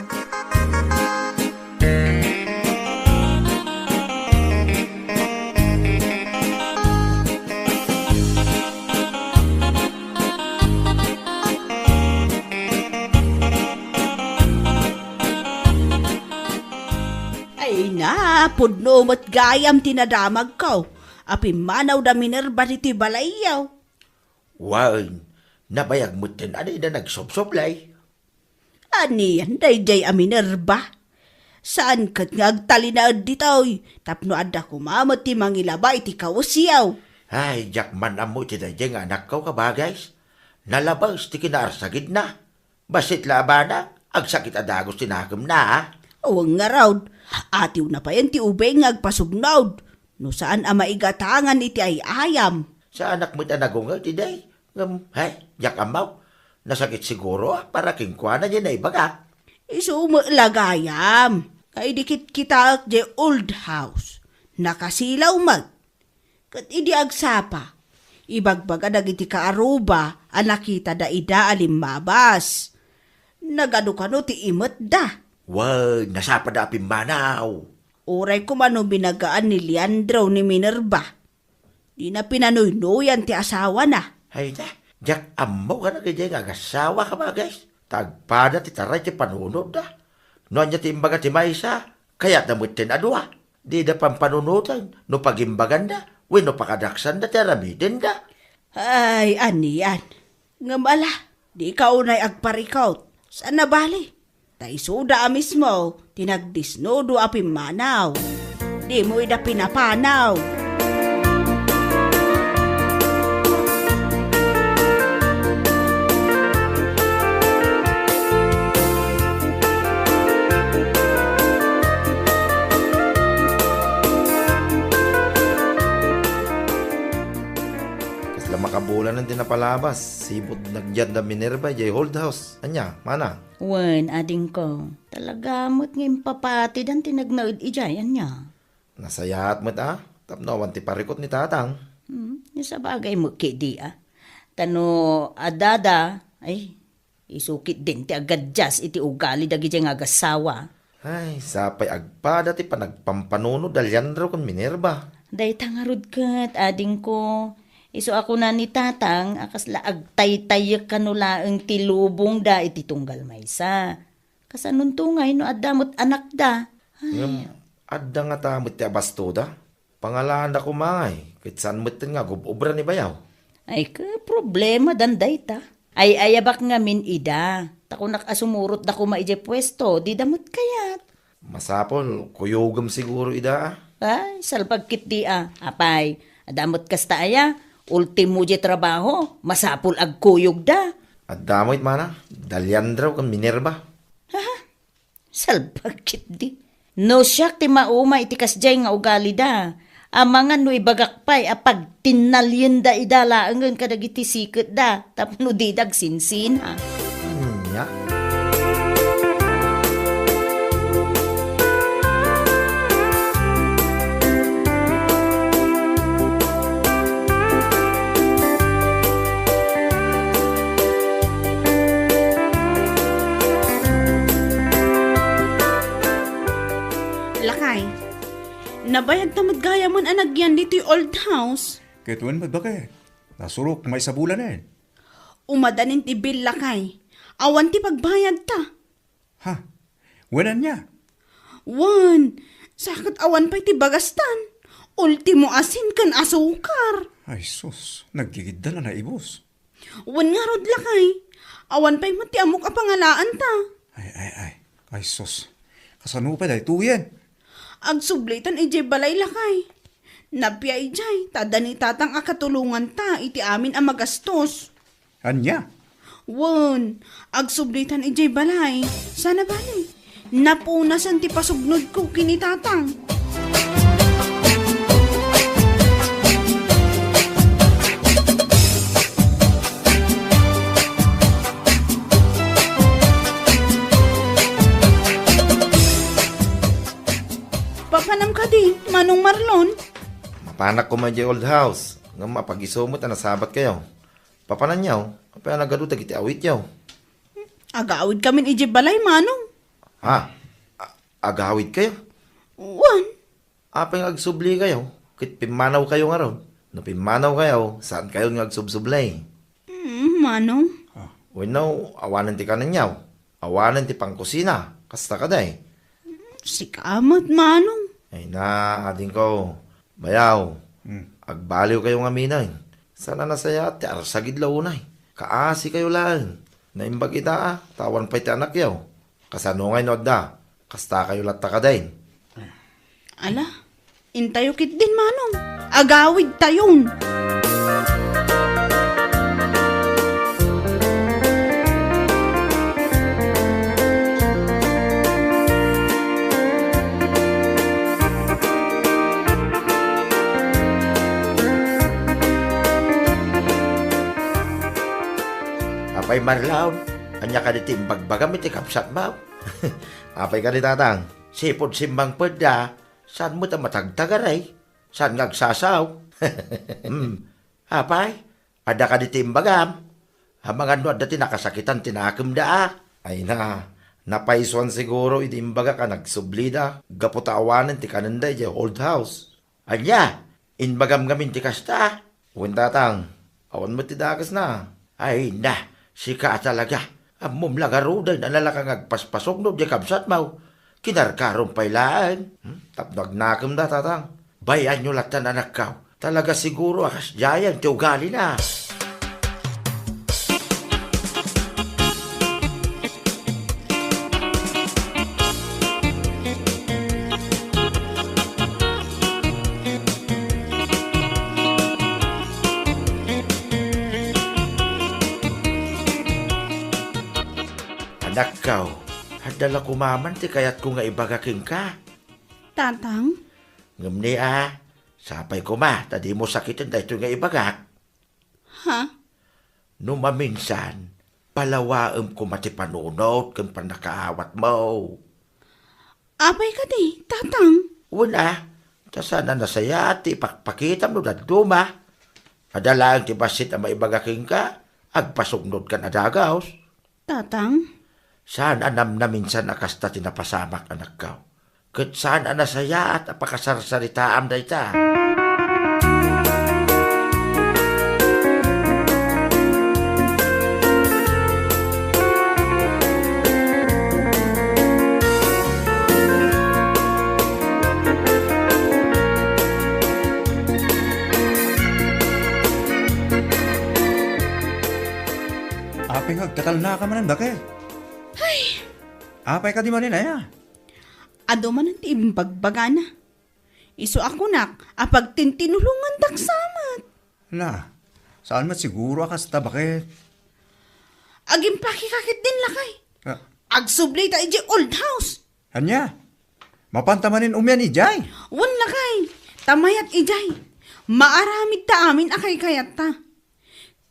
Ay na, pudno met gayam ti nadamagko a pimmanaw da Minerva ditoy balayyo. Wen, nabayag metten a dida nagsubsublay. Anian daydiay a Minerva? Saan ket nga agtalinaed ditoy tapno adda koma met ti mangilaba iti kawesyo? Ay, diak man ammo iti daydiay nga anakko, kabagis. Nalabes ti kinaarsagidna. Bassit la a bana, agsakit a dagus ti nakemna, a? Wen ngarud, atiwna payen ti ubing nga agpasugnod, no saan a maigatangan iti ay-ayam. Saanak met a nagunget idi. Ngem, hay, diak ammo. Nasakit siguro a para kenkuana diay naibagak. Isu met la gayam, nga idi kitkitaek diay old house, nakasilaw met. Ket idi agsapa, ibagbaga dagiti kaaruba a nakitada ida a limmabas. Nagadu kano ti imetda. Wen, nasapada a pimmanaw. Uray koma no binagaan ni Leandro ni Minerva. Dina pinanuynoyan ti asawana. Ay da, diak ammo kadagiti nga agassawa, kabagis. Ta agpada ti taray ti panunotda. No ania ti imbaga ti maysa, kayatda metten a dua. Dida pampanunoten no pagimbaganda wenno pakadaksanda ti aramidenda. Ay, anian. Ngem ala, dika unay agparikut. Saan a bale, ta isuda a mismo ti nagdisnudo a pimmanaw. Dimo ida pinapanaw. Kasla makabulanen ti napalabas, sipud nagyan da Minerva idiay Old House. Ania, manang? Wen, adingko. Talaga met nga impapatidan ti nagnaed idiay, ania? Nasayaat met a, tapno awan ti parikut ni tatang. Hmm, sabagay met ketdi a. Ta no adda da, ay, isu ketdin ti agadias iti ugali dagidiay nga agassawa. Ay, sapay agpada ti panagpampanunod da Leandro ken Minerva. Dayta ngarud ket, adingko, isu a kuna ni tatang a kasla agtaytayyek kano laeng ti lubongda iti tunggal maysa. Kasanonto ngay no adda met anakda? Ay. Ngem adda ngata met ti abastoda? Pangalaanda koma ngay, ket saan metten nga agub-obra ni bayaw. Ay, ket problemadan dayta. Ay-ayabak ngamin ida. Ta kunak a sumurotda koma idiay puesto, dida met kayat. Masapul, kuyogem siguro ida, a? Ay, salbag ketdi a. Apay, adda met kasta aya, ultimo diay trabaho, masapul agkuyogda. Adda met manang, da Leandro ken Minerva. Haha, salbag ketdi. No siak ti mauma iti kasdiay nga ugalida, amangan no ibagak pay a pagtinnalienda ida laengen kadagiti siketda tapno dida agsinsina. Ania? Lakay, nabayagta met gayamen a nagyan ditoy Old House? Ket wen met baket, nasurok maysa bulanen. Umadanin ti bill, lakay. Awan ti pagbayadta. Ha? Wen ania? Wen, sa ket awan pay ti bagastan. Ultimo asin ken asukar. Ay sus, naggigiddan a naibus. Wen ngarud, lakay. Awan pay met ti ammok a pangalaanta. Ay, ay, ay. Ay sus, kasano pay daytoyen? Agsublitan idiay balay, lakay. Napia idiay, ta adda ni tatang a katulonganta iti amin a magastos. Ania? Wen, agsublitan idiay balay. Sana bale, napunasan ti pasugnodko ken ni tatang. Papanam kadi, Manong Marlon? Mapanak koma idiay Old House. Ngem apag-isu met a nasabatkayo. Papananyo, apay a nagadu dagiti awityo? Agawidkamin idiay balay, Manong. Ha? A-, agawidkayo? Wen. Apay nga agsublikayo? Ket pimmanawkayo ngarud. No pimmanawkayo, saankayon nga agsubsublay. Mm, Manong. Wenno, awanen ti kanenyo? Awanen ti pangkusina? Kasta kadi? Sika met, Manong. Ay na, adingko. Bayaw, hmm, agbaliwkayo ngaminen. Saan a nasayaat ti arsagid la unay. Kaasikayo laeng. Naimbag ita a, ta awan pay ti anakyo. Kasano ngay no adda? Kastakayo latta kadin. Ala, intayo ketdin, Manong. Agawidtayon. Apay, Marlon, ania kadi ti imbagbagam iti kabsatmo? Apay kadi, Tatang? Sipud simmangpedda, saan met a matagtagaray? Saan nga agsasaw? Hmm. Apay, adda kadi ti imbagam? Amangan no adda ti nakasakitan ti nakemda a? Ay na, napaysuan siguro idi imbagak a nagsublida gapu ta awanen ti kanenda idiay Old House. Ania? Imbagam ngamin ti kasta? Wen, Tatang, awan met ti dakesna. Ay na, sika a talaga. Ammom la ngaruden a nalaka nga agpaspasukno diay kabsatmo. Kinarkarom pay laeng. Hmm? Tapno agnakemda, Tatang. Bay-anyo latta, anakko. Talaga siguro a kasdiayen ti ugalina. Nakkaw, adda la koma man ti kayatko nga ibaga kenka. Tatang? Ngem ni a, sapay koma ta dimo sakiten daytoy nga ibagak. Ha? No maminsan, palawaem koma ti panunot ken pannakaawatmo. Apay kadi, Tatang? Wen a, ta saan a nasayaat ti ipakpakitam no dadduma. Adda laeng ti bassit a maibaga kenka, agpasugnod kan a dagus. Tatang? Saan a namnaminsan a kasta ti napasamak, anakko. Ket saan a nasayaat a pakasarsaritaam dayta. Apay nga agtatalnaka manen, bake? Ay! Apay kadi manen, aya? Adu manen ti imbagbagana. Isu a kunak a pagtintinulongandak sa met. Na, saan met siguro a kasta, bake? Agimpakeka ketdin, lakay. Ah. Agsublita idiay old house. Ania? Mapanta manen umian idiay? Wen, lakay. Ta mayat idiay. Maaramidta amin a kaykayatta.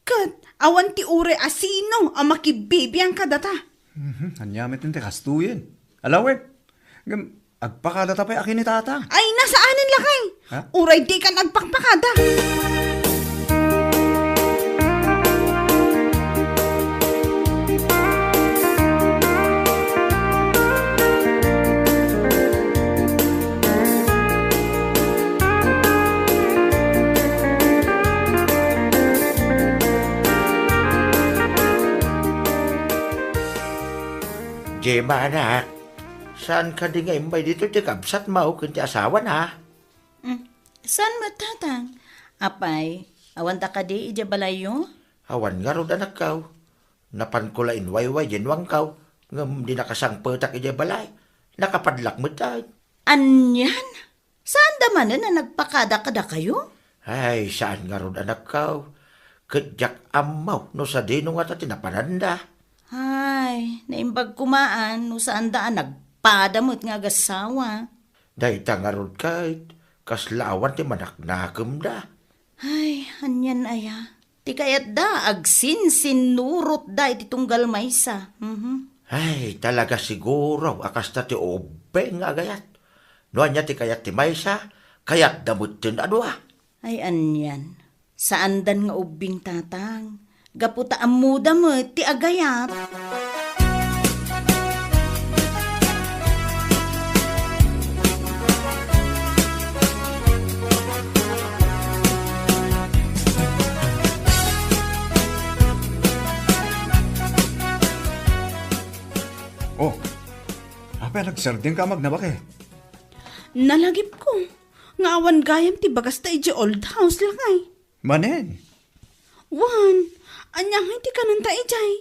Ket awan ti uray a sino a makibibiang kadata. Mhm, ania met ti kastoyen? Ala wen, ngem agpakadata pay a ken ni Tatang. Ay, na saanen, lakay. Ha? Uray dikan agpakpakada. Gemma, anak, saan kadi nga immay ditoy ti kabsatmo ken ti asawana? Mm, saan met, Tatang? Apay, awanda kadi idiay balayyo? Awan ngarud, anakko. Napanko la inwayway diay nuangko, ngem di nakasangpetak idiay balay. Nakapadlak met. Anian? Saanda manen a nagpakada kadakayo? Ay, saan ngarud, anakko. Ket diak ammo no sadino ngata ti napananda. Ay, naimbag komaan no saanda a nagpada met nga agassawa. Dayta ngarud ket, kasla awan ti manaknakemda. Ay, anian aya? Ti kayatda, agsinsinnurotda iti tunggal maysa. Mhm. Ay, talaga siguro a kasta ti ubbing nga agayat. No ania ti kayat ti maysa, kayatda metten a dua. Ay, anian. Saandan nga ubbing, Tatang. Gapu ta ammoda met ti agayat. Oh, apay a nagsardengka a magnabake? Nalagipko nga awan gayam ti bagasta idiay old house, lakay. Manen? Wen, ania ngay ti kanenta idiay?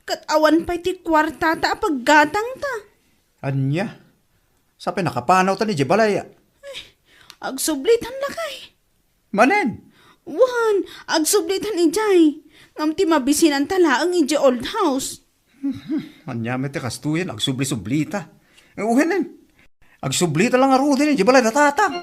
Ket awan pay ti kuartata a paggatangta. Ania? Sapay nakapanawtan idiay balay, a? Ay, agsublitan, lakay. Manen? Wen, agsublitan idiay. Ngem ti mabisinanta laeng idiay old house. Ania met ti kastoyen, agsubli-sublita. Uwenen. Agsublita la ngaruden idiay balay da Tatang.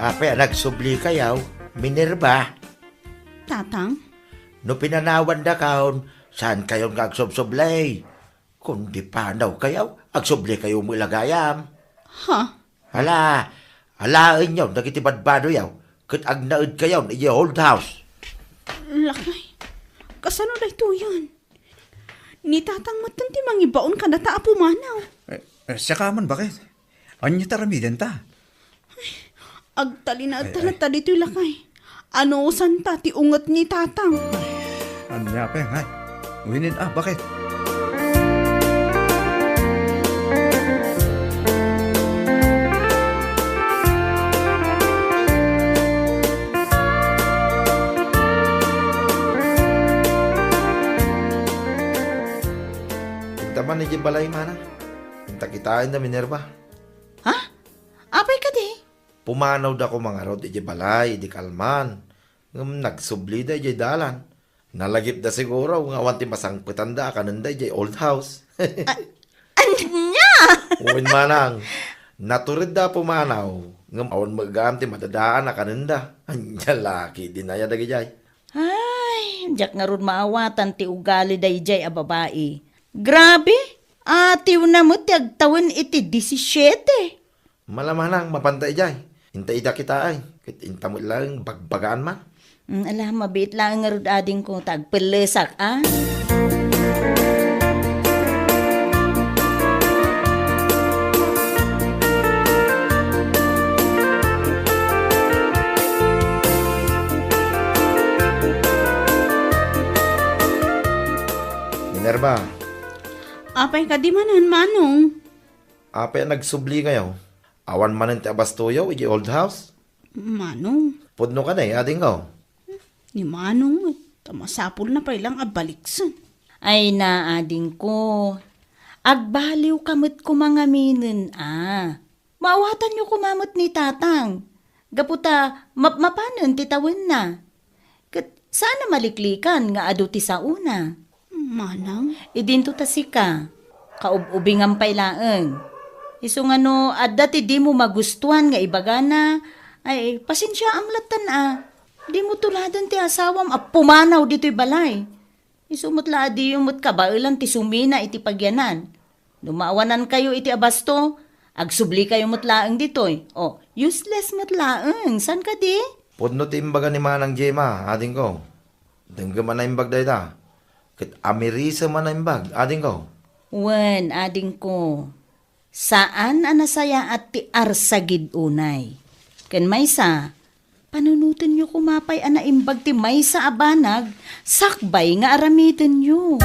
Apay a nagsublikayo, Minerva? Tatang? No pinanawandakayon, saankayon nga agsubsublay. Kundi panawkayo, agsublikayo met la gayam. Ha? Hala, alaenyo dagiti badbadoyo, ket agnaedkayon idiay old house. Lakay, kasano daytoyen? Ni Tatang metten ti mangibaon kadata a pumanaw. Eh, eh, siaka man, baket? Ania ti aramidenta? Ay, agtalinaedta latta ditoy, lakay. Anusanta ti unget ni Tatang. Ania pay ngay? Uwenen a, baket? Ano idiay balay, mana? Inta kitaen da Minerva. Ha? Apay kadi? Pumanawda koma ngarud idiay balay, idi kalman. Ngem nagsublida idiay dalan. Nalagipda siguro nga awan ti masangpetanda a kanenda idiay old house. A-, ania? Wen, manang, naturedda a pumanaw, ngem awan met gayam ti madadaan a kanenda. Ania la ketdi aya dagidiay? Ay, diak ngarud maawatan ti ugali daydiay a babai. Grabe! Atiwna met ti agtawen iti disisiete. Mala, manang, mapanta idiay. Inta ida kitaay. Ket inta met laeng bagbagaan man. Mm, ala, mabiit laeng ngarud adingko, ta agpellesak, a? Minerva. Apay kadi manen, Manong? Apay a nagsubli kayo? Awan manen ti abastoyo iti old house? Manong. Pudno kadi, adingko? Ni Manong met, ta masapulna pay lang a baliksen. Ay na, adingko. Agbaliwka met koma ngaminen, a. Maawatanyo koma met ni Tatang. Gapu ta mapmapanen ti tawenna. Ket saan a maliklikan nga adu ti saona. Manang? Idinto ta sika, kaub-ubingam pay laeng. Isu nga no adda ti dimo magustuan nga ibagana, ay, pasensiaam lattan a. Dimo tuladen ti asawam a pumanaw ditoy balay. Isu met la a diyo met kabaelan ti sumina iti pagyanan. No maawanankayo iti abasto, agsublikayo met laeng ditoy. O, useless met laeng. Saan kadi? Pudno ti imbaga ni Manang Gemma, adingko. Denggem a naimbag dayta. Ket amirisem a naimbag, adingko. Wen, adingko. Saan a nasayaat ti arsagid unay. Ken maysa, panunotenyo koma pay a naimbag ti maysa a banag sakbay nga aramidenyo.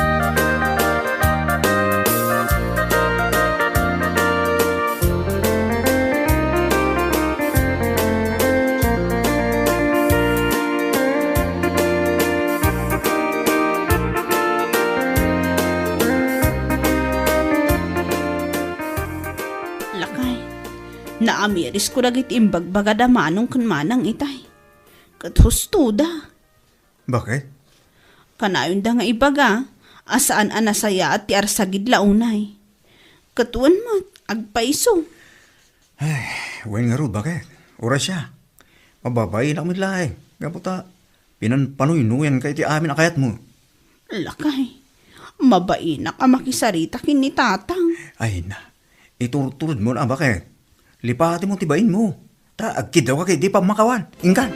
Lakay, naamirisko dagiti imbagbagada Manong ken Manang itay. Ket hustoda. Baket? Kanayonda nga ibaga a saan a nasayaat ti arsagid la unay. Ket wen met, agpayso. Ay, wen ngarud, baket? Uray siak. Mababainak met laeng. Gapu ta, pinanpanuynoyanka iti amin a kayatmo. Lakay, mabainak a makisarita ken ni Tatang. Ay na, iturturedmo a baket. Lipatem ti bainmo. Ta agkiddawka ketdi pammakawan. Inkan.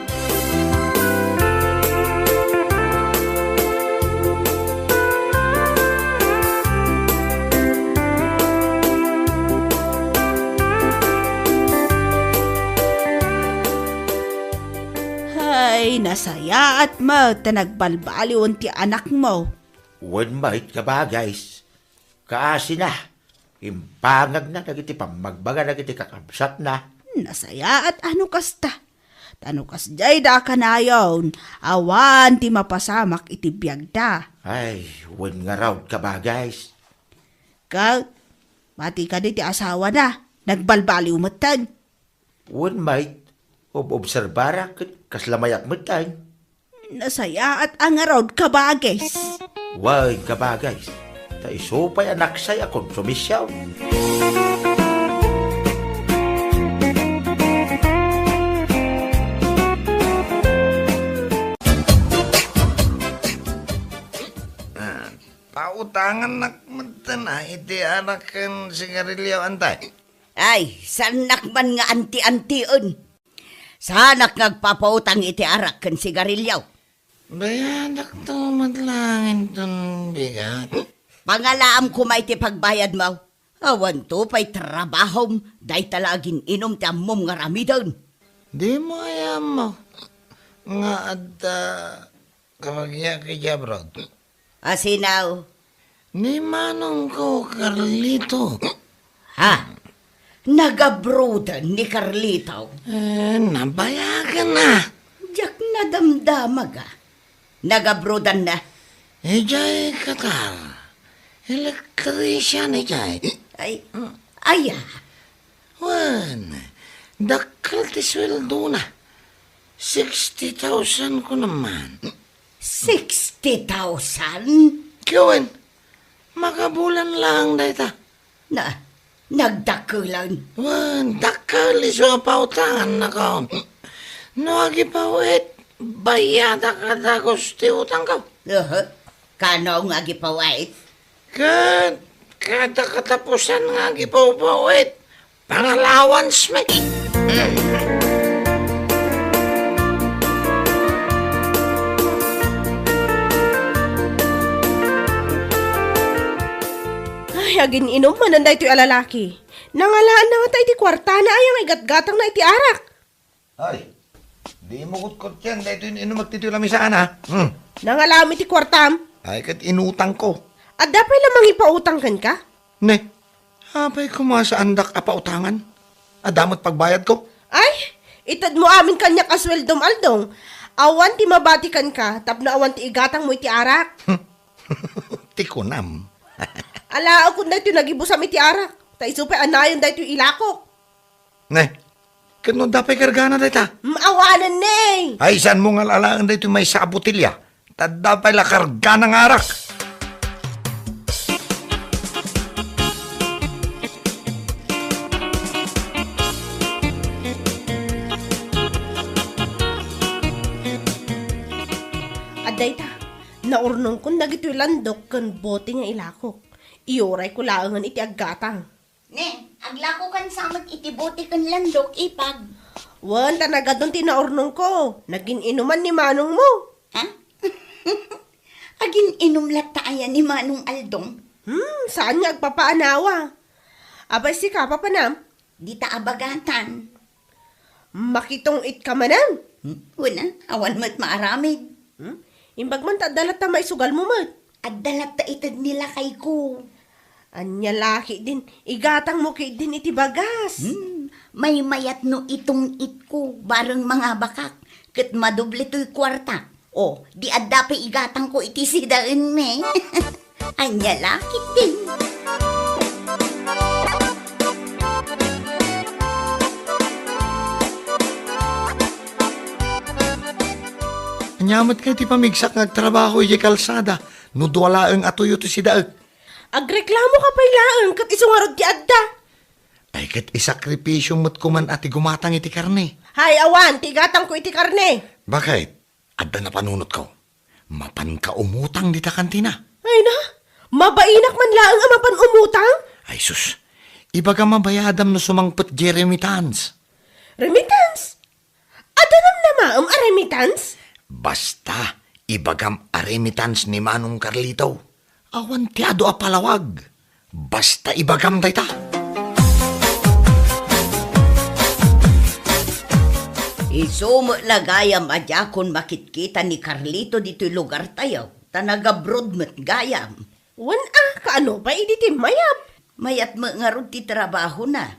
Hay, nasayaat met ta nagbalbaliwen ti anakmo. Wen met, kabagis. Kaasina, imbangagna dagiti pammagbaga dagiti kakabsatna. Nasayaat a no kasta. Ta no kasdiayda a kanayon, awan ti mapasamak iti biagda. Ay, wen ngarud, kabagis. Ket, pati kadi ti asawana, nagbalbaliw metten. Wen met, ob-obserbarak ket kasla mayat metten. Nasayaat a ngarud, kabagis. Wen, kabagis. Ta isu pay a naksay a konsumision. Ah, pautangannak metten a iti arak ken sigarilio, antay. Ay, saannak man nga anti-antien. Saanak nga agpapautang iti arak ken sigarilio. Bayadakto met laeng inton bigat. Pangalaam koma iti pagbayadmo. Awanto pay trabahom, dayta la agin-inum ti ammom nga aramiden. Dimo aya ammo nga adda kabagiak idiay abroad? A sino? Ni manongko Carlito. Ha? Nagabroaden ni Carlito? Eh, nabayagen a. Diak nadamdama, ga. Nagabroaden na? Idiay Qatar. Electrician idiay. Ay, aya? Wen, dakkel ti sueldona. Sixty thousand ko naman. Sixty thousand? Ket wen, makabulan laeng dayta. Na, nagdakkelan. Wen, dakkel isu a pautangannakon. No agipaw-it, bayadak a dagus ti utangko. Aha. Kano nga agipaw-it? Ket kada katapusan nga agipaw-it, pangalawansmi. Ay, agin-inum manen daytoy a lalaki. Nangalaanna ngata iti kuartana aya nga igatgatangna iti arak. Ay, dimo kutkotken daytoy inumek ditoy lamisaan, a. Hmm. Nangalaam iti kuartam? Ay, ket inutangko. Adda pay la mangipautang kenka? Ne, apay koma saandak a pautangan? Adda met pagbayadko? Ay, itedmo amin kaniak a sueldom, Aldong. Awan ti mabati kenka tapno awan ti igatangmo iti arak. Ti kunam. Alaekon daytoy nagibusam iti arak, ta isu pay a nayon daytoy ilakok. Ne, ket no adda pay kargana dayta? Mm, awanen ne. Ay, saanmo nga al-alaen daytoy maysa a botelya? Ta adda pay la kargana nga arak. Adda ita, naurnongkon dagitoy landok ken bote nga ilakok. Iyurayko laengen iti aggatang. Ne, aglakokan sa met iti bote ken landok, ipag. Wen, ta nagadun ti naurnongko. Nagin-inuman ni manongmo. Ha? Agin-inum latta aya ni Manong Aldong? Hmm, saan nga agpapaanawa. Apay sika, papanam? Dita a bagatan. Makitong-itka manen? Hmm, wen a, awan met maaramid. Hmm? Imbag man ta adda latta maisugalmo met. Adda latta ited ni lakayko. Ania la ketdin, igatangmo ketdin iti bagas. Hmm, maymayat no itong-itko, bareng mangabakak, ket madoble toy kuartak. O, di adda pay igatangko iti sidaenmi. Ania la ketdin. Ania met kay ti pamigsak nga agtrabaho idiay kalsada no dua laeng a tuyo ti sidaek? Agreklamoka pay laeng ket isu ngarud ti adda. Ay, ket isakripisio met koman a ti gumatang iti karne. Hay, awan ti igatangko iti karne. Bakit? Adda napanunotko. Mapanka umutang dita kantina. Ay na, mabainak man laeng a mapan umutang? Ay sus, ibagam a bayadam no sumangpet diay remittance. Remittance? Adda namnamaem a remittance? Basta, ibagam a remittance ni Manong Carlito. Awan ti adu a palawag. Basta ibagam dayta. Isu met la gayam a diakon makitkita ni Carlito ditoy lugartayo, ta nag-abroad met gayam. Wen a, kaano pay idi ti mayat? Mayat met ngarud ti trabahona.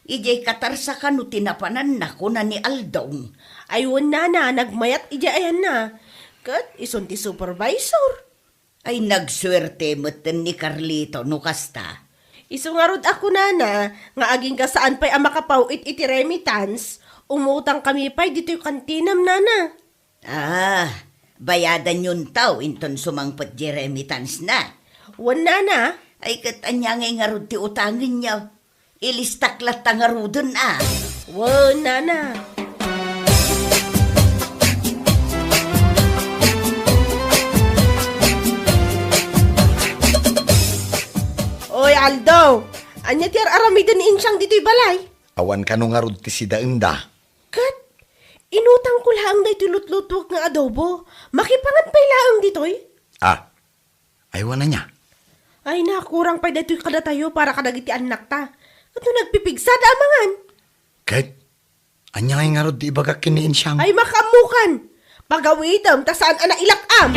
Idiay Qatar sa kano ti napananna, kuna ni Aldong. Ay wen nana, nagmayat idiay ayanna. Ket isun ti supervisor. Ay, nagsuerte metten ni Carlito no kasta. Isu ngarud a kunana nga agingga saan pay a makapaw-it iti remittance, umutang kami pay ditoy kantinam, nana. Ah, bayadanyon taw inton sumangpet diay remittance na. Wen, nana. Ay, ket ania ngay ngarud ti utangenyo? Ilistak latta ngaruden a. Wen, nana. Oy, Aldo! Ania ti ar-aramiden ni Insiang ditoy balay? Awan kano ngarud ti sidaenda. Ket, inutangko laeng daytoy lutlutuek nga adobo. Makipangan pay laeng ditoy? Ah, Ay, wen ania? Ay, nakurang pay daytoy kadatayo para kadagiti annakta. Ket no nagpipigsa, adda a mangan. Ket, ania ngay ngarud ti ibagak ken ni Insiang? Ay, makaammokan! Pagawidem, ta saan a nailak-am!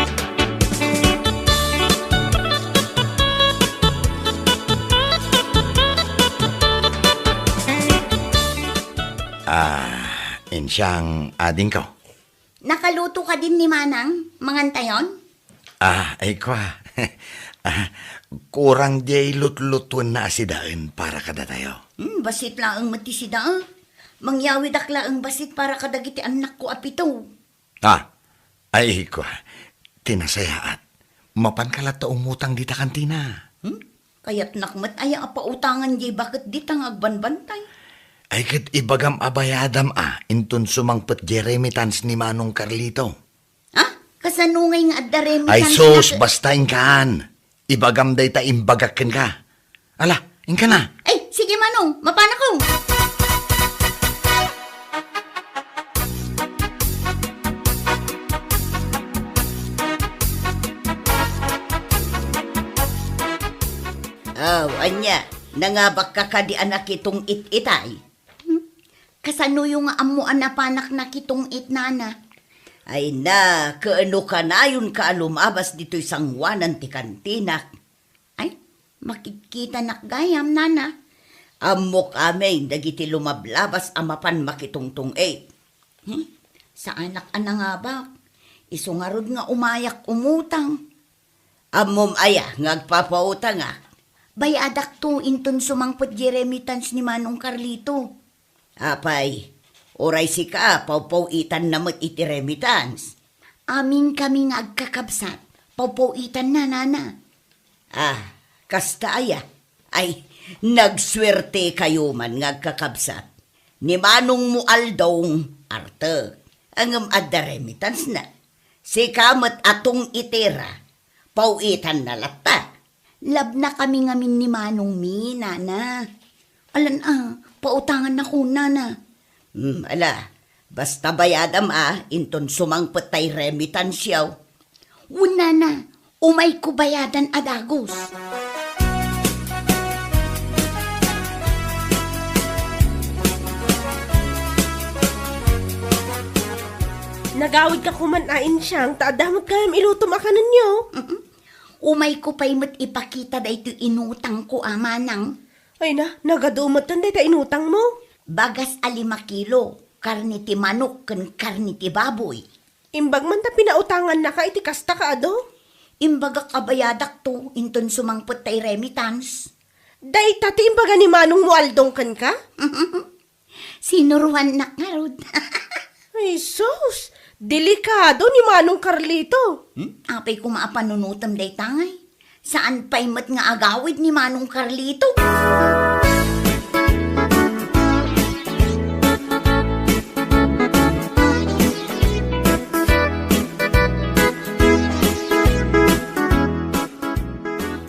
Ah, Insiang adingko. Nakaluto kadin ni Manang, mangantayon? Ah, ay kua. Kurang diay lutlutuenna a sidaen para kadatayo. Hmm, bassit laeng met ti sida, a. Mangyawidak laeng bassit para kadagiti annakko a pito. Ah, ay, kua, ti nasayaat, mapanka latta umutang dita kantina. Hmm? Kayatnak met aya a pautangan diay baket dita nga agbanbantay? Ay, ket ibagam a bayadam a, inton sumangpet diay remittance ni Manong Carlito. Ah, kasano ngay nga adda remittance? Ay sus, na- basta inkan. Ibagam dayta imbagak kenka. Ala, inka na. Ay, sige, Manong, mapanakon. Aw, ania, nangabakka kadi a nakitong-it itay? Hmm? Kasanoyo nga ammo a napanak nakitong-it, nana? Ay na, kaano kanayonka a lumabas ditoy sangoanan ti kantinak? Ay, makitkitanak gayam, nana. Ammok amin dagiti lumablabas a mapan makitungtong-it. Hmm? Saanak a nangabak. Isu ngarud nga umayak umutang. Ammom aya nga agpapautangak? Bayadakto inton sumangpet diay remittance ni Manong Carlito. Apay, uray sika, pawpaw-itanna met iti remittance? Amin kami nga agkakabsat, pawpaw-itanna, nana. Ah, kasta aya? Ay, nagsuertekayo man nga agkakabsat. Ni manongmo Aldong, artek, ngem adda remittance-na. Sika met a tong-itera, paw-itanna latta. Labnakami ngamin ni manongmi, nana. Alan a, pautangannakon, nana. Hmm, ala, basta bayadam a, inton sumangpet tay remittance-yo. Wen, nana, umayko bayadan a dagus. Nagawidka koman a, Insiang, ta adda met gayam ilutom a kanenyo. Mm-mm. Umayko pay met ipakita daytoy inutangko a manang. Ay na, nagadu met dayta inutangmo? Bagas a lima kilo, karne ti manok ken karne ti baboy. Imbag man ta pinautangannaka iti kasta, kaadu? Imbagak a bayadakto inton sumangpet tay remittance. Dayta ti imbaga ni manongmo Aldong kenka? Sinuroannak ngarud. Ay, sus! Delikado ni Manong Carlito. Hmm? Apay koma a panunotem dayta ngay? Saan pay met nga agawid ni Manong Carlito?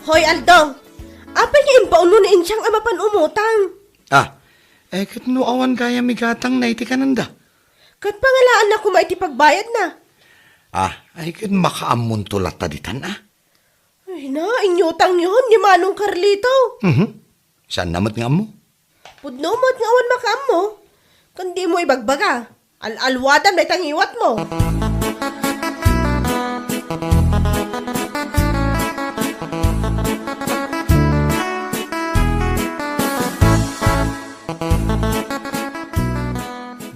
Hoy, Aldo! Apay nga imbauno ni Insiang a mapan umutang? Ah, eh, ket no awan gayam igatangna iti kanenda? Ket pangalaanna koma iti pagbayadna. Ah, ay ket makaammonto latta ditan, a? Ay na, inyutangyon ni Manong Carlito. Mhm. Saanna met nga ammo? Pudno met nga awan makaammo. Ken dimo ibagbaga. Al-alwadam dayta ngiwatmo.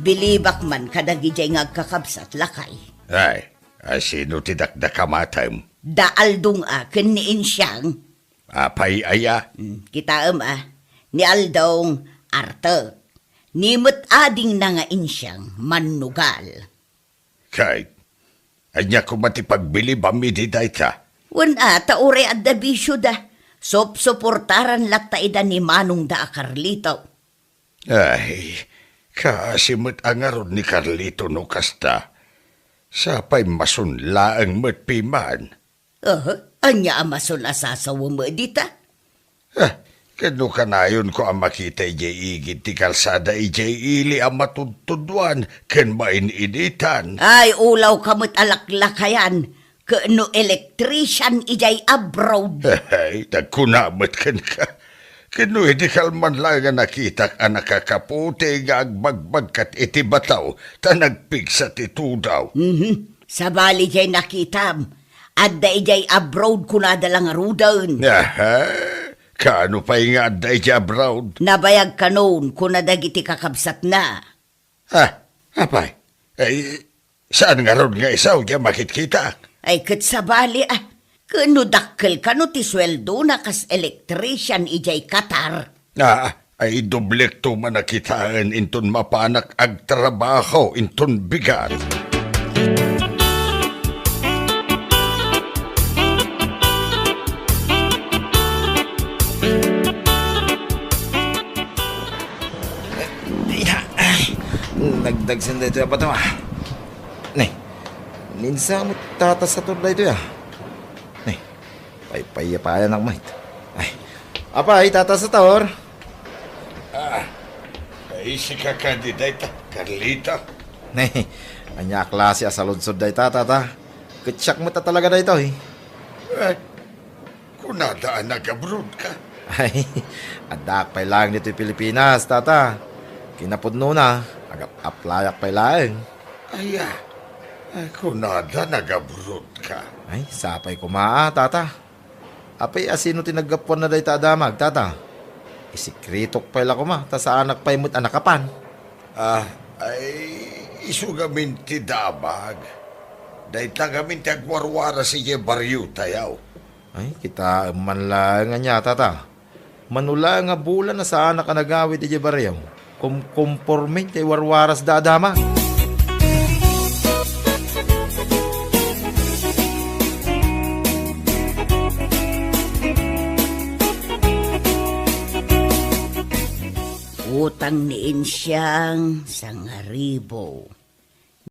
Bilibak man kadagidiay nga agkakabsat, lakay. Ay, a, sino ti dakdakamatem? Da Aldong a ken ni Insiang. Apay aya? Hmm, kitaem a, ni Aldong, artek. Ni met adingna nga Insiang, mannugal. Kay, ania koma ti pagbilibam idi dayta? Wen a, ta uray adda bisioda, supsuportaran latta ida ni manongda a Carlito. Ay, kaasi met a ngarud ni Carlito no kasta. Sapay masun laeng met piman. Aha, ania a masun a sasawem dita? Ah, ket no kanayonko a makita idiay igid ti kalsada idiay ili a matudtuduan ken main-initan. Ay, ulawka met a laklakayan, ket no electrician idiay abroad. Ay, nagkuna met kenka. Ket no idi kalman laeng a nakitak a nakakaputi nga agbagbagkat iti bataw ta nagpigsa ti tudaw. Mhm. Sabali diay nakitam, adda idiay abroad kunada la ngaruden. Aha, kaano pay nga adda idiay abroad? Nabayag kanon kuna dagiti kakabsatna. Ah, apay? Ay, saan ngarud nga isu diay makitkitak? Ay, ket sabali, a. Ken no dakkel kano ti sueldona kas electrician idiay Qatar? Ah, ay doblek to man a kitaen inton mapanak agtrabaho inton bigat. Ay, nagdagsen daytoy a bato, ah. Nay, ninsa mo tata Sator daytoy, ah. Nay, paypayapayanak met. Ay, apay, tata Sator? Ah, ay, sika kadi dayta, Carlito? Nay, ania a klase a saludsod dayta, tata? Ket siak met a talaga daytoy. Eh, kunada a nag-abroad ka? Ay, addaak pay laeng ditoy Pilipinas, tata. Kinapudnona, agap-aplayak pay laeng. Aya, ah, kunada nag-abroad ka? Ay, sapay koma, ah, tata. Apay a sino ti naggapuanna dayta a damag, tata? Isikretok pay la koma, ta saanak pay met a nakapan. Ah, ay, isu ngamin ti damag. Dayta ngamin ti agwarwaras idiay barrio tayo. Ay, kitaem man laeng ania, tata. Mano laeng a bulan a saanak a nagawid idiay barrio. Kumkomporme ti warwarasda a damag. Utang ni Insiang, sangaribo.